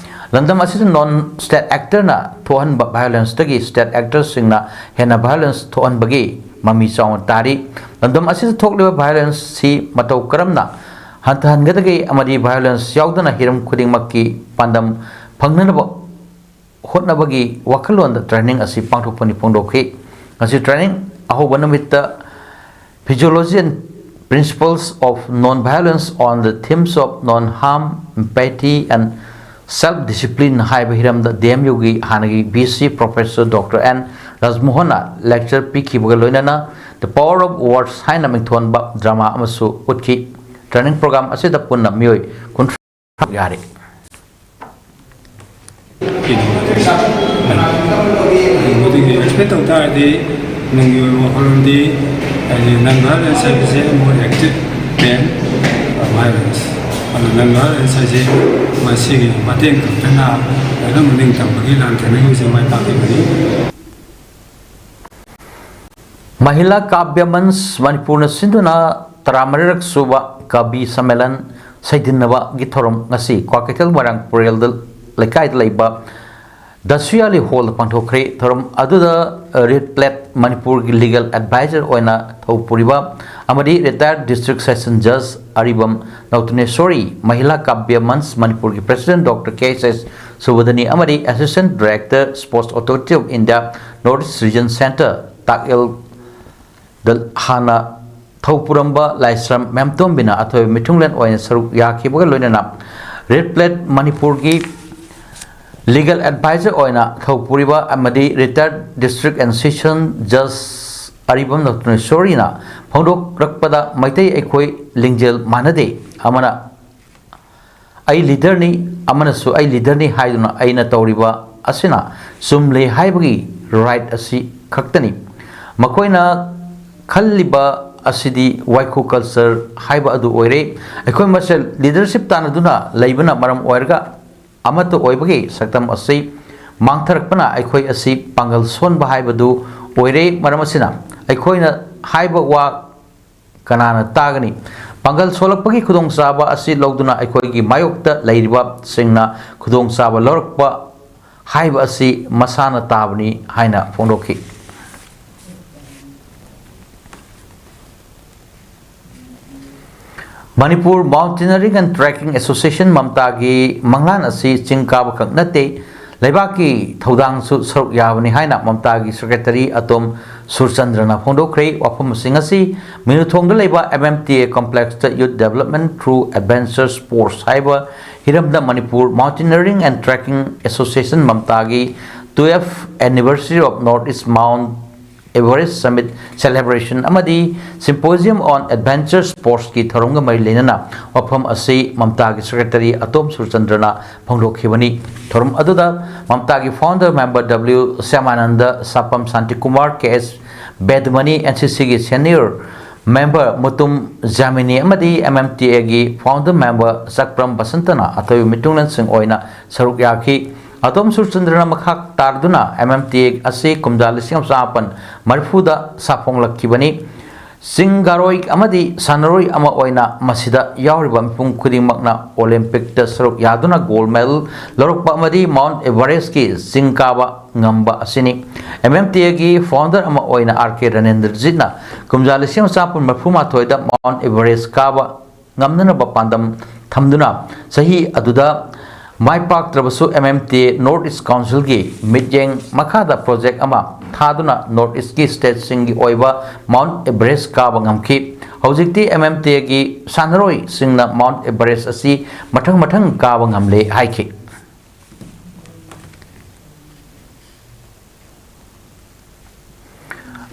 ꯂꯝꯗꯝ ꯑꯁꯤꯗ ꯅꯣꯟ ꯁ꯭ꯇꯦꯠ ꯑꯦꯛꯇꯔꯅ ꯊꯣꯛꯍꯟꯕ ꯚꯥꯏꯑꯣꯂꯦꯟꯁꯇꯒꯤ ꯁ꯭ꯇꯦꯠ ꯑꯦꯛꯇꯔꯁꯤꯡꯅ ꯍꯦꯟꯅ ꯚꯥꯏꯑꯣꯂꯦꯟꯁ ꯊꯣꯛꯍꯟꯕꯒꯤ ꯃꯃꯤ ꯆꯥꯎꯅ ꯇꯥꯔꯤ꯫ ꯂꯝꯗꯝ ꯑꯁꯤꯗ ꯊꯣꯛꯂꯤꯕ ꯚꯥꯏꯑꯣꯂꯦꯟꯁꯁꯤ ꯃꯇꯧ ꯀꯔꯝꯅ ꯍꯟꯊꯍꯟꯒꯗꯒꯦ ꯑꯃꯗꯤ ꯚꯥꯏꯑꯣꯂꯦꯟꯁ ꯌꯥꯎꯗꯅ ꯍꯤꯔꯝ ꯈꯨꯗꯤꯡꯃꯛꯀꯤ ꯄꯥꯟꯗꯝ ꯐꯪꯅꯅꯕ ꯍꯣꯠꯅꯕꯒꯤ ꯋꯥꯈꯜꯂꯣꯟꯗ ꯇ꯭ꯔꯦꯅꯤꯡ ꯑꯁꯤ ꯄꯥꯡꯊꯣꯛꯄꯅꯤ ꯐꯣꯡꯗꯣꯛꯈꯤ꯫ ꯉꯁꯤ ꯇ꯭ꯔꯦꯅꯤꯡ ꯑꯍꯧꯕ ꯅꯨꯃꯤꯠꯇ Physiology and Principles of Non-Violence on the Themes of Non-Harm, Empathy and Self-Discipline ꯍꯥꯏꯕ ꯍꯤꯔꯝꯗ ꯗꯤ ꯑꯦꯝ ꯌꯨꯒꯤ ꯍꯥꯟꯅꯒꯤ V C professor doctor and ꯔꯥꯖꯃꯣꯍꯟꯅ lecture ꯄꯤꯈꯤꯕꯒ ꯂꯣꯏꯅꯅ The Power of Words ꯍꯥꯏꯅ ꯃꯤꯡꯊꯣꯟꯕ ꯗ꯭ꯔꯃꯥ ꯑꯃꯁꯨ ꯎꯠꯈꯤ꯫ ꯇ꯭ꯔꯦꯅꯤꯡ ꯄ꯭ꯔꯣꯒ꯭ꯔꯥꯝ ꯑꯁꯤꯗ ꯄꯨꯟꯅ ꯃꯤꯑꯣꯏ ꯀꯨꯟꯊ꯭ꯔꯥ ꯌꯥꯔꯦ꯫ ꯃꯗꯨꯒꯤ ꯑꯦꯛꯁꯄꯦꯛ ꯇꯧ ꯇꯥꯔꯗꯤ ꯅꯪꯒꯤ ꯑꯣꯏꯕ ꯋꯥꯈꯜꯂꯣꯟꯗꯤ ꯍꯥꯏꯗꯤ ꯅꯟ ꯚꯥꯏꯑꯣꯂꯦꯟꯁ ꯍꯥꯏꯕꯁꯦ ꯃꯣꯔ ꯑꯦꯛꯇꯤꯞ ꯇꯦꯟ ꯚꯥꯏꯑꯣꯂꯦꯟꯁ꯫ ꯑꯗꯨ ꯅꯟ ꯚꯥꯏꯑꯣꯂꯦꯟꯁ ꯍꯥꯏꯁꯦ ꯃꯁꯤꯒꯤ ꯃꯇꯦꯡ ꯈꯛꯇꯅ ꯑꯗꯨꯝ ꯅꯤꯡꯇꯝꯕꯒꯤ ꯂꯥꯟꯊꯦꯡꯅꯕꯁꯦ ꯃꯥꯏ ꯄꯥꯛꯈꯤꯕꯅꯤ꯫ ꯃꯍꯤꯂꯥ ꯀꯥꯕ꯭ꯌ ꯃꯟꯆ ꯃꯅꯤꯄꯨꯔꯅ ꯁꯤꯟꯗꯨꯅ ꯇꯔꯥꯃꯔꯤꯔꯛ ꯁꯨꯕ ꯀꯕꯤ ꯁꯝꯃꯦꯂꯟ ꯁꯩꯗꯤꯟꯅꯕꯒꯤ ꯊꯧꯔꯝ ꯉꯁꯤ ꯀ꯭ꯋꯥꯀꯩꯊꯦꯜ ꯃꯣꯏꯔꯥꯡ ꯄꯨꯔꯦꯜꯗ ꯂꯩꯀꯥꯏꯗ ꯂꯩꯕ ꯗꯁꯨꯌꯥꯂꯤ ꯍꯣꯜꯗ ꯄꯥꯡꯊꯣꯛꯈ꯭ꯔꯦ꯫ ꯊꯧꯔꯝ ꯑꯗꯨꯗ ꯔꯦꯗ ꯄ꯭ꯂꯦꯠ ꯃꯅꯤꯄꯨꯔꯒꯤ ꯂꯤꯒꯦꯜ ꯑꯦꯗꯚꯥꯏꯖꯔ ꯑꯣꯏꯅ ꯊꯧ ꯄꯨꯔꯤꯕ ꯑꯃꯗꯤ ꯔꯤꯇꯥꯌꯔꯗ ꯗꯤꯁꯇ꯭ꯔꯤꯛ ꯁꯦꯁꯟ ꯖꯖ ꯑꯔꯤꯕꯝ ꯅꯧꯇꯅꯦꯁꯣꯔꯤ, ꯃꯍꯤꯂꯥ ꯀꯥꯕ꯭ꯌ ꯃꯟꯆ ꯃꯅꯤꯄꯨꯔꯒꯤ ꯄ꯭ꯔꯦꯁꯤꯗꯦꯟꯠ ꯗꯣꯛꯇꯔ ꯀꯦ ꯑꯦꯁ ꯑꯦꯁ ꯁꯨꯕꯗꯅꯤ ꯑꯃꯗꯤ Assistant Director Sports Authority of India North East Region Centre ꯇꯥꯛꯌꯦꯜꯗ ꯍꯥꯟꯅ ꯊꯧ ꯄꯨꯔꯝꯕ ꯂꯥꯏꯁ꯭ꯔꯝ ꯃꯦꯝꯇꯣꯝꯕꯤꯅ ꯑꯊꯣꯏꯕ ꯃꯤꯊꯨꯡꯂꯦꯟ ꯑꯣꯏꯅ ꯁꯔꯨꯛ ꯌꯥꯈꯤꯕꯒ ꯂꯣꯏꯅꯅ Red Plate ꯃꯅꯤꯄꯨꯔꯒꯤ legal advisor ꯑꯣꯏꯅ ꯊꯧ ꯄꯨꯔꯤꯕ ꯑꯃꯗꯤ retired District and Session Judge ꯑꯔꯤꯕꯝ ꯗꯣꯛꯇꯔ ꯁꯣꯔꯤꯅ ꯐꯣꯡꯗꯣꯛꯂꯛꯄꯗ ꯃꯩꯇꯩ ꯑꯩꯈꯣꯏ ꯂꯤꯡꯖꯦꯜ ꯃꯥꯟꯅꯗꯦ, ꯑꯃꯅ ꯑꯩ leaderꯅꯤ, ꯑꯃꯅꯁꯨ ꯑꯩ leaderꯅꯤ ꯍꯥꯏꯗꯨꯅ ꯑꯩꯅ ꯇꯧꯔꯤꯕ ꯑꯁꯤꯅ ꯆꯨꯝꯂꯦ ꯍꯥꯏꯕꯒꯤ right ꯑꯁꯤ ꯈꯛꯇꯅꯤ꯫ ꯃꯈꯣꯏꯅ ꯈꯜꯂꯤꯕ ꯑꯁꯤꯗꯤ ꯋꯥꯏꯈꯣ culture ꯍꯥꯏꯕ ꯑꯗꯨ ꯑꯣꯏꯔꯦ꯫ ꯑꯩꯈꯣꯏ ꯃꯁꯦꯜ leadership ꯇꯥꯟꯅꯗꯨꯅ ꯂꯩꯕꯅ ꯃꯔꯝ ꯑꯣꯏꯔꯒ ꯑꯃꯠꯇ ꯑꯣꯏꯕꯒꯤ ꯁꯛꯇꯝ ꯑꯁꯤ ꯃꯥꯡꯊꯔꯛꯄꯅ ꯑꯩꯈꯣꯏ ꯑꯁꯤ ꯄꯥꯡꯒꯜ ꯁꯣꯟꯕ ꯍꯥꯏꯕꯗꯨ ꯑꯣꯏꯔꯦ꯫ ꯃꯔꯝ ꯑꯁꯤꯅ ꯑꯩꯈꯣꯏꯅ ꯍꯥꯏꯕ ꯋꯥ ꯀꯅꯥꯅ ꯇꯥꯒꯅꯤ? ꯄꯥꯡꯒꯜ ꯁꯣꯜꯂꯛꯄꯒꯤ ꯈꯨꯗꯣꯡꯆꯥꯕ ꯑꯁꯤ ꯂꯧꯗꯨꯅ ꯑꯩꯈꯣꯏꯒꯤ ꯃꯥꯌꯣꯛꯇ ꯂꯩꯔꯤꯕꯁꯤꯡꯅ ꯈꯨꯗꯣꯡꯆꯥꯕ ꯂꯧꯔꯛꯄ ꯍꯥꯏꯕ ꯑꯁꯤ ꯃꯁꯥꯅ ꯇꯥꯕꯅꯤ ꯍꯥꯏꯅ ꯐꯣꯡꯗꯣꯛꯈꯤ꯫ Manipur Mountaineering and Trekking Association ꯃꯝꯇꯥꯒꯤ ꯃꯪꯂꯥꯟ ꯑꯁꯤ ꯆꯤꯡ ꯀꯥꯕꯈꯛ ꯅꯠꯇꯦ, ꯂꯩꯕꯥꯛꯀꯤ ꯊꯧꯗꯥꯡꯁꯨ ꯁꯔꯨꯛ ꯌꯥꯕꯅꯤ ꯍꯥꯏꯅ ꯃꯝꯇꯥꯒꯤ secretary ꯑꯇꯣꯝ ꯁꯨꯔꯆꯟꯗ꯭ꯔꯅ ꯐꯣꯡꯗꯣꯛꯈ꯭ꯔꯦ꯫ ꯋꯥꯐꯝꯁꯤꯡ ꯑꯁꯤ ꯃꯤꯅꯨꯊꯣꯡꯗ ꯂꯩꯕ M M T A complexꯇ Youth Development Through Adventure Sports ꯍꯥꯏꯕ ꯍꯤꯔꯝꯗ Manipur Mountaineering and Trekking Association ꯃꯝꯇꯥꯒꯤ twelfth Anniversary of North East Mount Everest Summit Celebration ꯑꯃꯗꯤ Symposium on Adventure Sportsꯀꯤ ꯊꯧꯔꯝꯒ ꯃꯔꯤ ꯂꯩꯅꯅ ꯋꯥꯐꯝ ꯑꯁꯤ ꯃꯝꯇꯥꯒꯤ secretary ꯑꯇꯣꯝ ꯁꯨꯔꯆꯟꯗ꯭ꯔꯅ ꯐꯣꯡꯗꯣꯛꯈꯤꯕꯅꯤ꯫ ꯊꯧꯔꯝ ꯑꯗꯨꯗ ꯃꯝꯇꯥꯒꯤ founder member W ꯁ꯭ꯌꯥꯃꯥꯅꯟꯗ, ꯁꯥꯄꯝ Shantikumar, K S ꯕꯦꯗꯃꯅꯤ, N C Cꯒꯤ senior member Mutum ꯖꯥꯃꯤꯅꯤ ꯑꯃꯗꯤ M M T Aꯒꯤ founder member ꯆꯀ꯭ꯔꯝ ꯕꯁꯟꯇꯅ ꯑꯊꯣꯏꯕ ꯃꯤꯊꯨꯡꯂꯦꯟꯁꯤꯡ ꯑꯣꯏꯅ ꯁꯔꯨꯛ ꯌꯥꯈꯤ꯫ ꯑꯇꯣꯝ ꯁꯨꯔꯆꯟꯗ꯭ꯔꯅ ꯃꯈꯥ ꯇꯥꯔꯗꯨꯅ M M T A ꯑꯁꯤ ꯀꯨꯝꯖꯥ ꯂꯤꯁꯤꯡ ꯑꯃ ꯆꯃꯥꯄꯟ ꯃꯔꯤꯐꯨꯗ ꯁꯥꯐꯣꯡꯂꯛꯈꯤꯕꯅꯤ꯫ ꯆꯤꯡ ꯀꯥꯔꯣꯏ ꯑꯃꯗꯤ ꯁꯥꯟꯅꯔꯣꯏ ꯑꯃ ꯑꯣꯏꯅ ꯃꯁꯤꯗ ꯌꯥꯎꯔꯤꯕ ꯃꯤꯄꯨꯝ ꯈꯨꯗꯤꯡꯃꯛꯅ Olympicꯇ ꯁꯔꯨꯛ ꯌꯥꯗꯨꯅ gold medal ꯂꯧꯔꯛꯄ ꯑꯃꯗꯤ Mount Everestꯀꯤ ꯆꯤꯡ ꯀꯥꯕ ꯉꯝꯕ ꯑꯁꯤꯅꯤ꯫ M M T Aꯒꯤ founder ꯑꯃ ꯑꯣꯏꯅ R K ꯔꯥꯅꯦꯟꯗ꯭ꯔꯖꯤꯠꯅ ꯀꯨꯝꯖꯥ ꯂꯤꯁꯤꯡ ꯑꯃ ꯆꯃꯥꯄꯟ ꯃꯔꯤꯐꯨ ꯃꯥꯊꯣꯏꯗ Mount Everest ꯀꯥꯕ ꯉꯝꯅꯅꯕ ꯄꯥꯟꯗꯝ ꯊꯝꯗꯨꯅ ꯆꯍꯤ ꯑꯗꯨꯗ ꯃꯥꯏ ꯄꯥꯛꯇ꯭ꯔꯕꯁꯨ, M M T A North East Councilꯒꯤ ꯃꯤꯠꯌꯦꯡ ꯃꯈꯥꯗ project ꯑꯃ ꯊꯥꯗꯨꯅ North Eastꯀꯤ stateꯁꯤꯡꯒꯤ ꯑꯣꯏꯕ Mount Everest ꯀꯥꯕ ꯉꯝꯈꯤ꯫ ꯍꯧꯖꯤꯛꯇꯤ M M T Aꯒꯤ ꯁꯥꯟꯅꯔꯣꯏꯁꯤꯡꯅ Mount Everest ꯑꯁꯤ ꯃꯊꯪ ꯃꯊꯪ ꯀꯥꯕ ꯉꯝꯂꯦ ꯍꯥꯏꯈꯤ꯫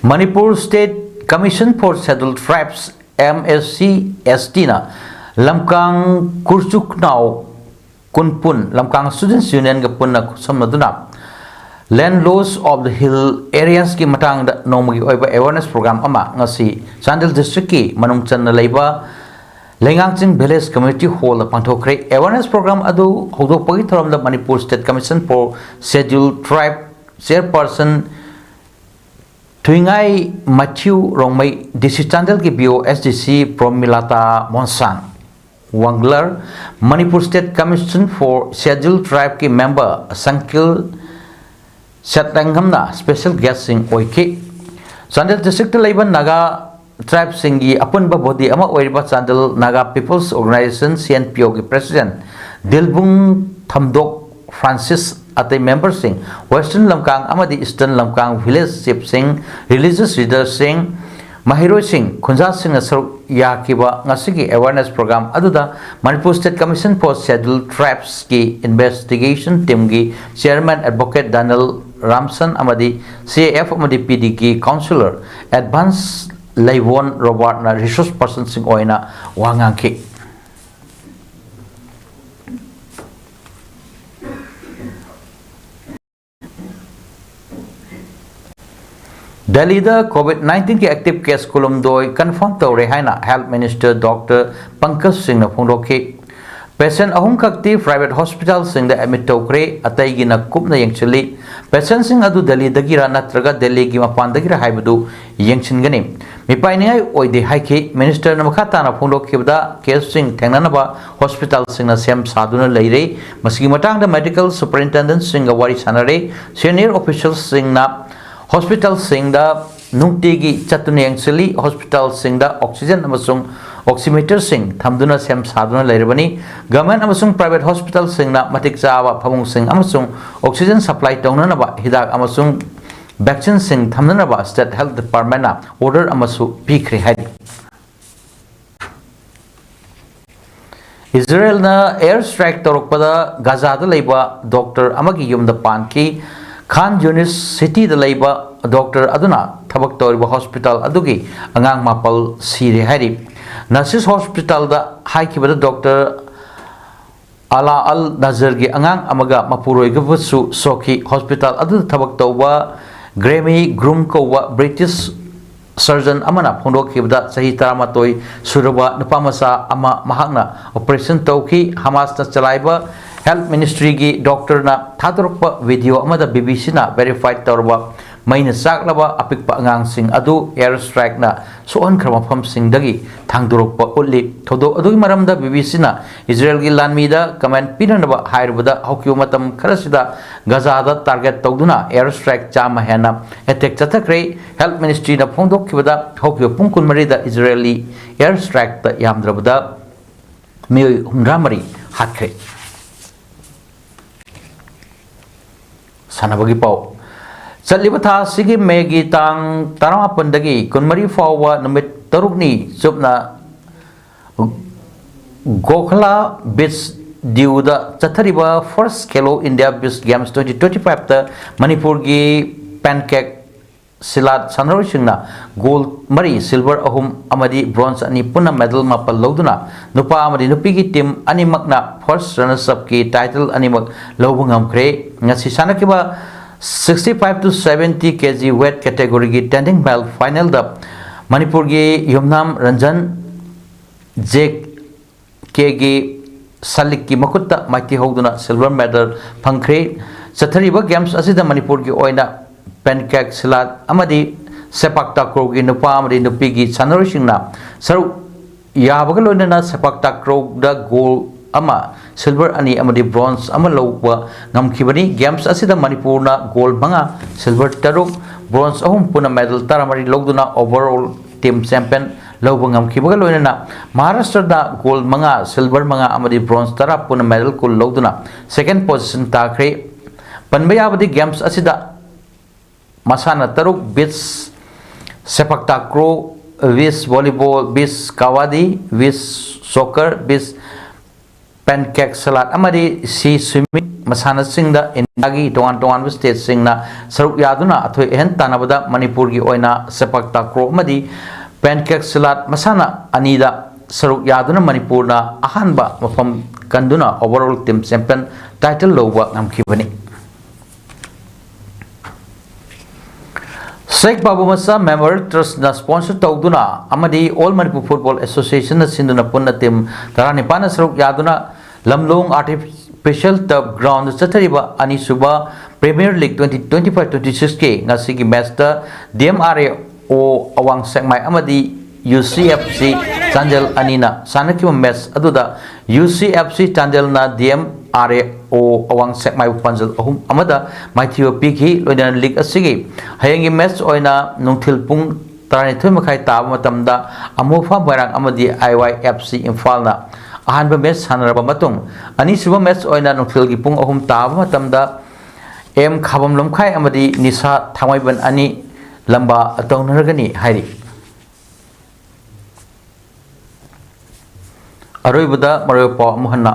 Manipur State Commission for Scheduled Tribes, M S C S Tꯅ ꯂꯝꯀꯥꯡ ꯀꯨꯔꯆꯨꯛꯅꯥꯎ ꯀꯨꯟꯄꯨꯟ ꯂꯝꯀꯥꯡ Students Unionꯒ ꯄꯨꯟꯅ ꯈꯨꯠꯁꯝꯅꯗꯨꯅ Land Loss of the Hill Areasꯀꯤ ꯃꯇꯥꯡꯗ ꯅꯣꯡꯃꯒꯤ ꯑꯣꯏꯕ awareness program ꯑꯃ ꯉꯁꯤ ꯆꯥꯟꯗꯦꯜ districtꯀꯤ ꯃꯅꯨꯡ ꯆꯟꯅ ꯂꯩꯕ ꯂꯩꯉꯥꯡꯆꯤꯡ Village Community Hallꯗ ꯄꯥꯡꯊꯣꯛꯈ꯭ꯔꯦ꯫ Awareness program ꯑꯗꯨ ꯍꯧꯗꯣꯛꯄꯒꯤ ꯊꯧꯔꯝꯗ Manipur State Commission for Scheduled Tribe Chairperson ꯊꯨꯏꯉꯥꯏ ꯃꯊ꯭ꯌꯨ Rongmei, D C ꯆꯥꯟꯗꯦꯜꯒꯤ B O S D C ꯄ꯭ꯔꯣꯃꯤꯂꯥꯇꯥ ꯃꯣꯟꯁꯥꯡ ꯋꯥꯡꯒꯂꯔ, Manipur State Commission for Scheduled Tribeꯀꯤ member ꯁꯪꯀꯤꯜ ꯁꯦꯠꯂꯦꯡꯒꯝꯅ special guestꯁꯤꯡ ꯑꯣꯏꯈꯤ꯫ ꯆꯥꯟꯗꯦꯜ districtꯇ ꯂꯩꯕ Naga tribeꯁꯤꯡꯒꯤ ꯑꯄꯨꯟꯕ body ꯑꯃ ꯑꯣꯏꯔꯤꯕ Chandel Naga People's Organisation, C N P Oꯒꯤ president Dilbung Thamdok Francis, ꯑꯇꯩ memberꯁꯤꯡ, Western ꯂꯝꯀꯥꯡ ꯑꯃꯗꯤ Eastern ꯂꯝꯀꯥꯡ village chiefꯁꯤꯡ, religious leaderꯁꯤꯡ, ꯃꯍꯩꯔꯣꯏꯁꯤꯡ, ꯈꯨꯟꯖꯥꯁꯤꯡꯅ ꯁꯔꯨꯛ ꯌꯥꯈꯤꯕ ꯉꯁꯤꯒꯤ awareness program ꯑꯗꯨꯗ Manipur State Commission for Scheduled Tribesꯀꯤ investigation teamꯒꯤ chairman advocate Daniel Ramson ꯑꯃꯗꯤ C A F ꯑꯃꯗꯤ P Dꯒꯤ councillor advance ꯂꯩꯕꯣꯟ ꯔꯣꯕꯥꯔꯠꯅ resource personꯁꯤꯡ ꯑꯣꯏꯅ ꯋꯥ ꯉꯥꯡꯈꯤ꯫ ꯗꯦꯜꯂꯤꯗ COVID nineteenꯒꯤ active case ꯀꯨꯟꯍꯨꯝꯗꯣꯏ confirm ꯇꯧꯔꯦ ꯍꯥꯏꯅ Health Minister Doctor ꯄꯪꯀꯖ ꯁꯤꯡꯅ ꯐꯣꯡꯗꯣꯛꯈꯤ꯫ Patient ꯑꯍꯨꯝ ꯈꯛꯇꯤ private hospitalꯁꯤꯡꯗ admit ꯇꯧꯈ꯭ꯔꯦ, ꯑꯇꯩꯒꯤꯅ ꯀꯨꯞꯅ ꯌꯦꯡꯁꯤꯜꯂꯤ꯫ Patientꯁꯤꯡ ꯑꯗꯨ ꯗꯦꯜꯂꯤꯗꯒꯤꯔ ꯅꯠꯇ꯭ꯔꯒ ꯗꯦꯜꯂꯤꯒꯤ ꯃꯄꯥꯟꯗꯒꯤꯔ ꯍꯥꯏꯕꯗꯨ ꯌꯦꯡꯁꯤꯟꯒꯅꯤ꯫ ꯃꯤꯄꯥꯏꯅꯤꯡꯉꯥꯏ ꯑꯣꯏꯗꯦ ꯍꯥꯏꯈꯤ꯫ Ministerꯅ ꯃꯈꯥ ꯇꯥꯅ ꯐꯣꯡꯗꯣꯛꯈꯤꯕꯗ, caseꯁꯤꯡ ꯊꯦꯡꯅꯅꯕ hospitalꯁꯤꯡꯅ ꯁꯦꯝ ꯁꯥꯗꯨꯅ ꯂꯩꯔꯦ꯫ ꯃꯁꯤꯒꯤ ꯃꯇꯥꯡꯗ medical superintendentꯁꯤꯡꯒ ꯋꯥꯔꯤ ꯁꯥꯟꯅꯔꯦ꯫ Senior officialꯁꯤꯡꯅ hospitalꯁꯤꯡꯗ ꯅꯨꯡꯇꯤꯒꯤ ꯆꯠꯇꯨꯅ ꯌꯦꯡꯁꯤꯜꯂꯤ꯫ Hospitalꯁꯤꯡꯗ oxygen ꯑꯃꯁꯨꯡ ꯑꯣꯛꯁꯤꯃꯤꯇꯔꯁꯤꯡ ꯊꯝꯗꯨꯅ ꯁꯦꯝ ꯁꯥꯗꯨꯅ ꯂꯩꯔꯕꯅꯤ꯫ ꯒꯚꯔꯟꯃꯦꯟꯠ ꯑꯃꯁꯨꯡ ꯄ꯭ꯔꯥꯏꯚꯦꯠ ꯍꯣꯁꯄꯤꯇꯥꯜꯁꯤꯡꯅ ꯃꯇꯤꯛ ꯆꯥꯕ ꯐꯃꯨꯡꯁꯤꯡ ꯑꯃꯁꯨꯡ ꯑꯣꯛꯁꯤꯖꯟ ꯁꯄ꯭ꯂꯥꯏ ꯇꯧꯅꯅꯕ ꯍꯤꯗꯥꯛ ꯑꯃꯁꯨꯡ ꯚꯦꯛꯁꯤꯟꯁꯤꯡ ꯊꯝꯅꯅꯕ ꯁ꯭ꯇꯦꯠ ꯍꯦꯜꯊ ꯗꯤꯄꯥꯔꯠꯃꯦꯟꯠꯅ ꯑꯣꯔꯗꯔ ꯑꯃꯁꯨ ꯄꯤꯈ꯭ꯔꯦ ꯍꯥꯏꯔꯤ꯫ ꯏꯖꯔꯦꯜꯅ ꯑꯦꯌꯔ ꯁ꯭ꯇ꯭ꯔꯥꯏꯛ ꯇꯧꯔꯛꯄꯗ ꯒꯥꯖꯥꯗ ꯂꯩꯕ ꯗꯣꯛꯇꯔ ꯑꯃꯒꯤ ꯌꯨꯝꯗ ꯄꯥꯟꯈꯤ꯫ ꯈꯥꯟ ꯌꯨꯅꯤꯁ ꯁꯤꯇꯤꯗ ꯂꯩꯕ ꯗꯣꯛꯇꯔ ꯑꯗꯨꯅ ꯊꯕꯛ ꯇꯧꯔꯤꯕ ꯍꯣꯁꯄꯤꯇꯥꯜ ꯑꯗꯨꯒꯤ ꯑꯉꯥꯡ ꯃꯥꯄꯜ ꯁꯤꯔꯦ ꯍꯥꯏꯔꯤ꯫ ꯅꯥꯁꯤꯔ ꯍꯣꯁꯄꯤꯇꯥꯜꯗ ꯍꯥꯏꯈꯤꯕꯗ ꯗꯣꯛꯇꯔ ꯑꯂꯥ ꯑꯜ ꯅꯖꯔꯒꯤ ꯑꯉꯥꯡ ꯑꯃꯒ ꯃꯄꯨꯔꯣꯏꯕꯁꯨ ꯁꯣꯛꯈꯤ꯫ ꯍꯣꯁꯄꯤꯇꯥꯜ ꯑꯗꯨꯗ ꯊꯕꯛ ꯇꯧꯕ ꯒ꯭ꯔꯦꯃꯤ ꯒ꯭ꯔꯨꯝ ꯀꯧꯕ ꯕ꯭ꯔꯤꯇꯤꯁ ꯁꯔꯖꯟ ꯑꯃꯅ ꯐꯣꯡꯗꯣꯛꯈꯤꯕꯗ, ꯆꯍꯤ ꯇꯔꯥꯃꯥꯊꯣꯏ ꯁꯨꯔꯕ ꯅꯨꯄꯥ ꯃꯆꯥ ꯑꯃ ꯃꯍꯥꯛꯅ ꯑꯣꯄꯔꯦꯁꯟ ꯇꯧꯈꯤ꯫ ꯍꯃꯥꯁꯅ ꯆꯂꯥꯏꯕ ꯍꯦꯜꯊ ꯃꯤꯅꯤꯁꯇ꯭ꯔꯤꯒꯤ ꯗꯣꯛꯇꯔꯅ ꯊꯥꯗꯣꯔꯛꯄ ꯚꯤꯗꯤꯑꯣ ꯑꯃꯗ ꯕꯤ ꯕꯤ ꯁꯤꯅ ꯚꯦꯔꯤꯐꯥꯏ ꯇꯧꯔꯕ ꯃꯩꯅ ꯆꯥꯛꯂꯕ ꯑꯄꯤꯛꯄ ꯑꯉꯥꯡꯁꯤꯡ ꯑꯗꯨ ꯑꯦꯌꯔ ꯁ꯭ꯇ꯭ꯔꯥꯏꯛꯅ ꯁꯣꯛꯍꯟꯈ꯭ꯔꯕ ꯃꯐꯝꯁꯤꯡꯗꯒꯤ ꯊꯥꯡꯗꯣꯔꯛꯄ ꯎꯠꯂꯤ꯫ ꯊꯧꯗꯣꯛ ꯑꯗꯨꯒꯤ ꯃꯔꯝꯗ ꯕꯤ ꯕꯤ ꯁꯤꯅ ꯏꯖꯔꯦꯜꯒꯤ ꯂꯥꯟꯃꯤꯗ ꯀꯃꯦꯟ ꯄꯤꯅꯅꯕ ꯍꯥꯏꯔꯨꯕꯗ, ꯍꯧꯈꯤꯕ ꯃꯇꯝ ꯈꯔꯁꯤꯗ ꯒꯥꯖꯥꯗ ꯇꯥꯔꯒꯦꯠ ꯇꯧꯗꯨꯅ ꯑꯦꯌꯔ ꯁ꯭ꯇ꯭ꯔꯥꯏꯛ ꯆꯥꯝꯃ ꯍꯦꯟꯅ ꯑꯦꯇꯦꯛ ꯆꯠꯊꯈ꯭ꯔꯦ꯫ ꯍꯦꯜꯊ ꯃꯤꯅꯤꯁꯇ꯭ꯔꯤꯅ ꯐꯣꯡꯗꯣꯛꯈꯤꯕꯗ, ꯍꯧꯈꯤꯕ ꯄꯨꯡ ꯀꯨꯟꯃꯔꯤꯗ ꯏꯖꯔꯦꯜꯂꯤ ꯑꯦꯌꯔ ꯁ꯭ꯇ꯭ꯔꯥꯏꯛꯇ ꯌꯥꯝꯗ꯭ꯔꯕꯗ ꯃꯤꯑꯣꯏ ꯍꯨꯝꯗ꯭ꯔꯥ ꯃꯔꯤ ꯍꯥꯠꯈ꯭ꯔꯦ꯫ ꯁꯥꯟꯅꯕꯒꯤ ꯄꯥꯎ꯫ ꯆꯠꯂꯤꯕ ꯊꯥ ꯑꯁꯤꯒꯤ ꯃꯦꯒꯤ ꯇꯥꯡ ꯇꯔꯥꯃꯥꯄꯟꯗꯒꯤ ꯀꯨꯟꯃꯔꯤ ꯐꯥꯎꯕ ꯅꯨꯃꯤꯠ ꯇꯔꯨꯛꯅꯤ ꯆꯨꯞꯅ ꯒꯣꯈꯂꯥ ꯕꯤꯆ ꯗ꯭ꯌꯨꯗ ꯆꯠꯊꯔꯤꯕ first Khelo India beach games twenty twenty ꯐꯥꯏꯚꯇ ꯃꯅꯤꯄꯨꯔꯒꯤ ꯄꯦꯟꯀꯦꯛ ꯁꯤꯂꯥꯠ ꯁꯥꯟꯅꯔꯣꯏꯁꯤꯡꯅ ꯒꯣꯜ ꯃꯔꯤ, ꯁꯤꯜꯚꯔ ꯑꯍꯨꯝ ꯑꯃꯗꯤ ꯕ꯭ꯔꯣꯟꯖ ꯑꯅꯤ, ꯄꯨꯟꯅ ꯃꯦꯗꯜ ꯃꯥꯄꯜ ꯂꯧꯗꯨꯅ ꯅꯨꯄꯥ ꯑꯃꯗꯤ ꯅꯨꯄꯤꯒꯤ ꯇꯤꯝ ꯑꯅꯤꯃꯛꯅ ꯐꯥꯔꯁ ꯔꯅꯔꯁ ꯑꯞꯀꯤ ꯇꯥꯏꯇꯜ ꯑꯅꯤꯃꯛ ꯂꯧꯕ ꯉꯝꯈ꯭ꯔꯦ꯫ ꯉꯁꯤ ꯁꯥꯟꯅꯈꯤꯕ sixty five to seventy kg weight categoryꯒꯤ ꯇꯦꯟꯗꯤꯡ ꯃꯦꯜ ꯐꯥꯏꯅꯦꯜꯗ ꯃꯅꯤꯄꯨꯔꯒꯤ ꯌꯨꯝꯅꯥꯝ ꯔꯟꯖꯟ ꯖꯦ ꯀꯦꯒꯤ ꯁꯂꯤꯛꯀꯤ ꯃꯈꯨꯠꯇ ꯃꯥꯏꯊꯤꯍꯧꯗꯨꯅ ꯁꯤꯜꯚꯔ ꯃꯦꯗꯜ ꯐꯪꯈ꯭ꯔꯦ꯫ ꯆꯠꯊꯔꯤꯕ ꯒꯦꯝꯁ ꯑꯁꯤꯗ ꯃꯅꯤꯄꯨꯔꯒꯤ ꯑꯣꯏꯅ ꯄꯦꯟꯀꯦꯛ ꯁꯤꯂꯥꯠ ꯑꯃꯗꯤ ꯁꯦꯄꯥꯛ ꯇꯥꯀ꯭ꯔꯣꯒꯤ ꯅꯨꯄꯥ ꯑꯃꯗꯤ ꯅꯨꯄꯤꯒꯤ ꯁꯥꯟꯅꯔꯣꯏꯁꯤꯡꯅ ꯁꯔꯨꯛ ꯌꯥꯕꯒ ꯂꯣꯏꯅꯅ ꯁꯦꯄꯥꯛ ꯇꯥꯀ꯭ꯔꯣꯗ ꯒꯣꯜ ꯑꯃ, ꯁꯤꯜꯚꯔ ꯑꯅꯤ ꯑꯃꯗꯤ ꯕ꯭ꯔꯣꯟꯖ ꯑꯃ ꯂꯧꯕ ꯉꯝꯈꯤꯕꯅꯤ꯫ ꯒꯦꯝꯁ ꯑꯁꯤꯗ ꯃꯅꯤꯄꯨꯔꯅ ꯒꯣꯜ ꯃꯉꯥ, ꯁꯤꯜꯚꯔ ꯇꯔꯨꯛ, ꯕ꯭ꯔꯣꯟꯖ ꯑꯍꯨꯝ, ꯄꯨꯟꯅ ꯃꯦꯗꯜ ꯇꯔꯥꯃꯔꯤ ꯂꯧꯗꯨꯅ ꯑꯣꯚꯔꯑꯣꯜ ꯇꯤꯝ ꯆꯦꯝꯄꯤꯌꯟ ꯂꯧꯕ ꯉꯝꯈꯤꯕꯒ ꯂꯣꯏꯅꯅ ꯃꯍꯥꯔꯥꯁꯇ꯭ꯔꯗ ꯒꯣꯜ ꯃꯉꯥ, ꯁꯤꯜꯚꯔ ꯃꯉꯥ ꯑꯃꯗꯤ ꯕ꯭ꯔꯣꯟꯖ ꯇꯔꯥ, ꯄꯨꯟꯅ ꯃꯦꯗꯜ ꯀꯨꯟ ꯂꯧꯗꯨꯅ ꯁꯦꯀꯦꯟ ꯄꯣꯖꯤꯁꯟ ꯇꯥꯈ꯭ꯔꯦ꯫ ꯄꯟꯕ ꯌꯥꯕꯗꯤ, ꯒꯦꯝꯁ ꯑꯁꯤꯗ ꯃꯁꯥꯟꯅ ꯇꯔꯨꯛ, beach sepak takraw, beach volleyball, beach ꯀꯕꯥꯗꯤ, ꯕꯤꯆ ꯁꯣꯀꯔ, ꯕꯤꯆ ꯄꯦꯟꯀꯦꯛ ꯁꯂꯥꯠ ꯑꯃꯗꯤ ꯁꯤ ꯁ꯭ꯋꯤꯃꯤꯡ ꯃꯁꯥꯟꯅꯁꯤꯡꯗ ꯏꯟꯗꯤꯌꯥꯒꯤ ꯇꯣꯉꯥꯟ ꯇꯣꯉꯥꯟꯕ ꯁ꯭ꯇꯦꯠꯁꯤꯡꯅ ꯁꯔꯨꯛ ꯌꯥꯗꯨꯅ ꯑꯊꯣꯏ ꯑꯍꯦꯟ ꯇꯥꯟꯅꯕꯗ ꯃꯅꯤꯄꯨꯔꯒꯤ ꯑꯣꯏꯅ ꯁꯦꯄꯛ ꯇꯥꯀ꯭ꯔꯣ ꯑꯃꯗꯤ ꯄꯦꯟꯀꯦꯛ ꯁꯂꯥꯠ ꯃꯁꯥꯟꯅ ꯑꯅꯤꯗ ꯁꯔꯨꯛ ꯌꯥꯗꯨꯅ ꯃꯅꯤꯄꯨꯔꯅ ꯑꯍꯥꯟꯕ ꯃꯐꯝ ꯀꯟꯗꯨꯅ overall team champion title ꯂꯧꯕ ꯉꯝꯈꯤꯕꯅꯤ꯫ ꯁꯦꯈ ꯕꯥꯕꯨ ꯃꯆꯥ ꯃꯦꯃꯣꯔꯤꯌꯦꯜ ꯇ꯭ꯔꯁꯅ ꯁ꯭ꯄꯣꯟꯁꯔ ꯇꯧꯗꯨꯅ ꯑꯃꯗꯤ All Manipur Football Associationꯅ ꯁꯤꯟꯗꯨꯅ ꯄꯨꯟꯅ ꯇꯤꯝ ꯇꯔꯥꯅꯤꯄꯥꯟꯅ ꯁꯔꯨꯛ ꯌꯥꯗꯨꯅ ꯂꯝꯂꯣꯡ ꯑꯥꯔꯇꯤꯐꯤꯁꯤꯌꯦꯜ ꯇꯔꯐ ꯒ꯭ꯔꯥꯎꯟꯗ ꯆꯠꯊꯔꯤꯕ ꯑꯅꯤꯁꯨꯕ Premier League twenty twenty-five twenty-sixꯀꯤ ꯉꯁꯤꯒꯤ ꯃꯦꯆꯇ ꯗꯤ ꯑꯦꯝ ꯑꯥꯔ ꯑꯦ ꯑꯣ ꯑꯋꯥꯡ ꯁꯦꯛꯃꯥꯏ ꯑꯃꯗꯤ U C F C Chandel ꯑꯅꯤꯅ ꯁꯥꯟꯅꯈꯤꯕ ꯃꯦꯆ ꯑꯗꯨꯗ U C F C ꯆꯥꯟꯗꯦꯜꯅ D M R A ꯑꯣ ꯑꯋꯥꯡ ꯁꯦꯛꯃꯥꯏꯕꯨ ꯄꯥꯟꯖꯜ ꯑꯍꯨꯝ ꯑꯃꯗ ꯃꯥꯏꯊꯤꯕ ꯄꯤꯈꯤ꯫ ꯂꯣꯏꯅꯅ ꯂꯤꯒ ꯑꯁꯤꯒꯤ ꯍꯌꯦꯡꯒꯤ ꯃꯦꯆ ꯑꯣꯏꯅ ꯅꯨꯡꯊꯤꯜ ꯄꯨꯡ ꯇꯔꯥꯅꯤꯊꯣꯏ ꯃꯈꯥꯏ ꯇꯥꯕ ꯃꯇꯝꯗ ꯑꯃꯣꯐꯥ ꯃꯣꯏꯔꯥꯡ ꯑꯃꯗꯤ ꯑꯥꯏ ꯋꯥꯏ ꯑꯦꯐ ꯁꯤ ꯏꯝꯐꯥꯜꯅ ꯑꯍꯥꯟꯕ ꯃꯦꯆ ꯁꯥꯟꯅꯔꯕ ꯃꯇꯨꯡ, ꯑꯅꯤꯁꯨꯕ ꯃꯦꯆ ꯑꯣꯏꯅ ꯅꯨꯡꯊꯤꯜꯒꯤ ꯄꯨꯡ ꯑꯍꯨꯝ ꯇꯥꯕ ꯃꯇꯝꯗ ꯑꯦꯝ ꯈꯥꯕꯝ ꯂꯝꯈꯥꯏ ꯑꯃꯗꯤ ꯅꯤꯁꯥ ꯊꯥꯡꯃꯩꯕꯟ ꯑꯅꯤ ꯂꯝꯕꯥ ꯇꯧꯅꯔꯒꯅꯤ ꯍꯥꯏꯔꯤ꯫ ꯑꯔꯣꯏꯕꯗ ꯃꯔꯨꯑꯣꯏꯕ ꯄꯥꯎ ꯑꯃꯨꯛ ꯍꯟꯅ꯫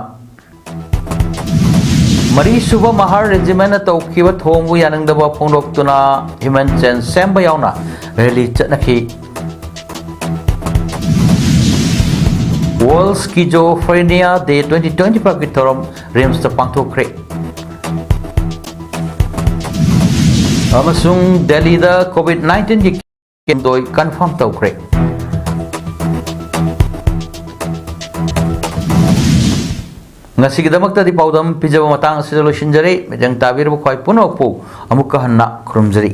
ꯃꯔꯤꯁꯨꯕ ꯃꯍꯥꯔ ꯔꯦꯖꯤꯃꯦꯟꯅ ꯇꯧꯈꯤꯕ ꯊꯧꯑꯣꯡꯕꯨ ꯌꯥꯅꯤꯡꯗꯕ ꯐꯣꯡꯗꯣꯛꯇꯨꯅ human chain ꯁꯦꯝꯕ ꯌꯥꯎꯅ ꯔꯦꯂꯤ ꯆꯠꯅꯈꯤ꯫ World Schizophrenia Day twenty twenty-fiveꯀꯤ ꯊꯧꯔꯝ ꯔꯤꯝꯁꯇ ꯄꯥꯡꯊꯣꯛꯈ꯭ꯔꯦ꯫ ꯑꯃꯁꯨꯡ ꯗꯦꯜꯂꯤꯗ COVID nineteenꯒꯤ ꯀꯦꯟꯗꯣꯏ ꯀꯟꯐꯥꯔꯝ ꯇꯧꯈ꯭ꯔꯦ꯫ ꯉꯁꯤꯒꯤꯗꯃꯛꯇꯗꯤ ꯄꯥꯎꯗꯝ ꯄꯤꯖꯕ ꯃꯇꯥꯡ ꯑꯁꯤꯗ ꯂꯣꯏꯁꯤꯟꯖꯔꯦ꯫ ꯃꯤꯠꯌꯦꯡ ꯇꯥꯕꯤꯔꯕ ꯈ꯭ꯋꯥꯏ ꯄꯨꯝꯅꯃꯛꯄꯨ ꯑꯃꯨꯛꯀ ꯍꯟꯅ ꯈꯨꯔꯨꯝꯖꯔꯤ꯫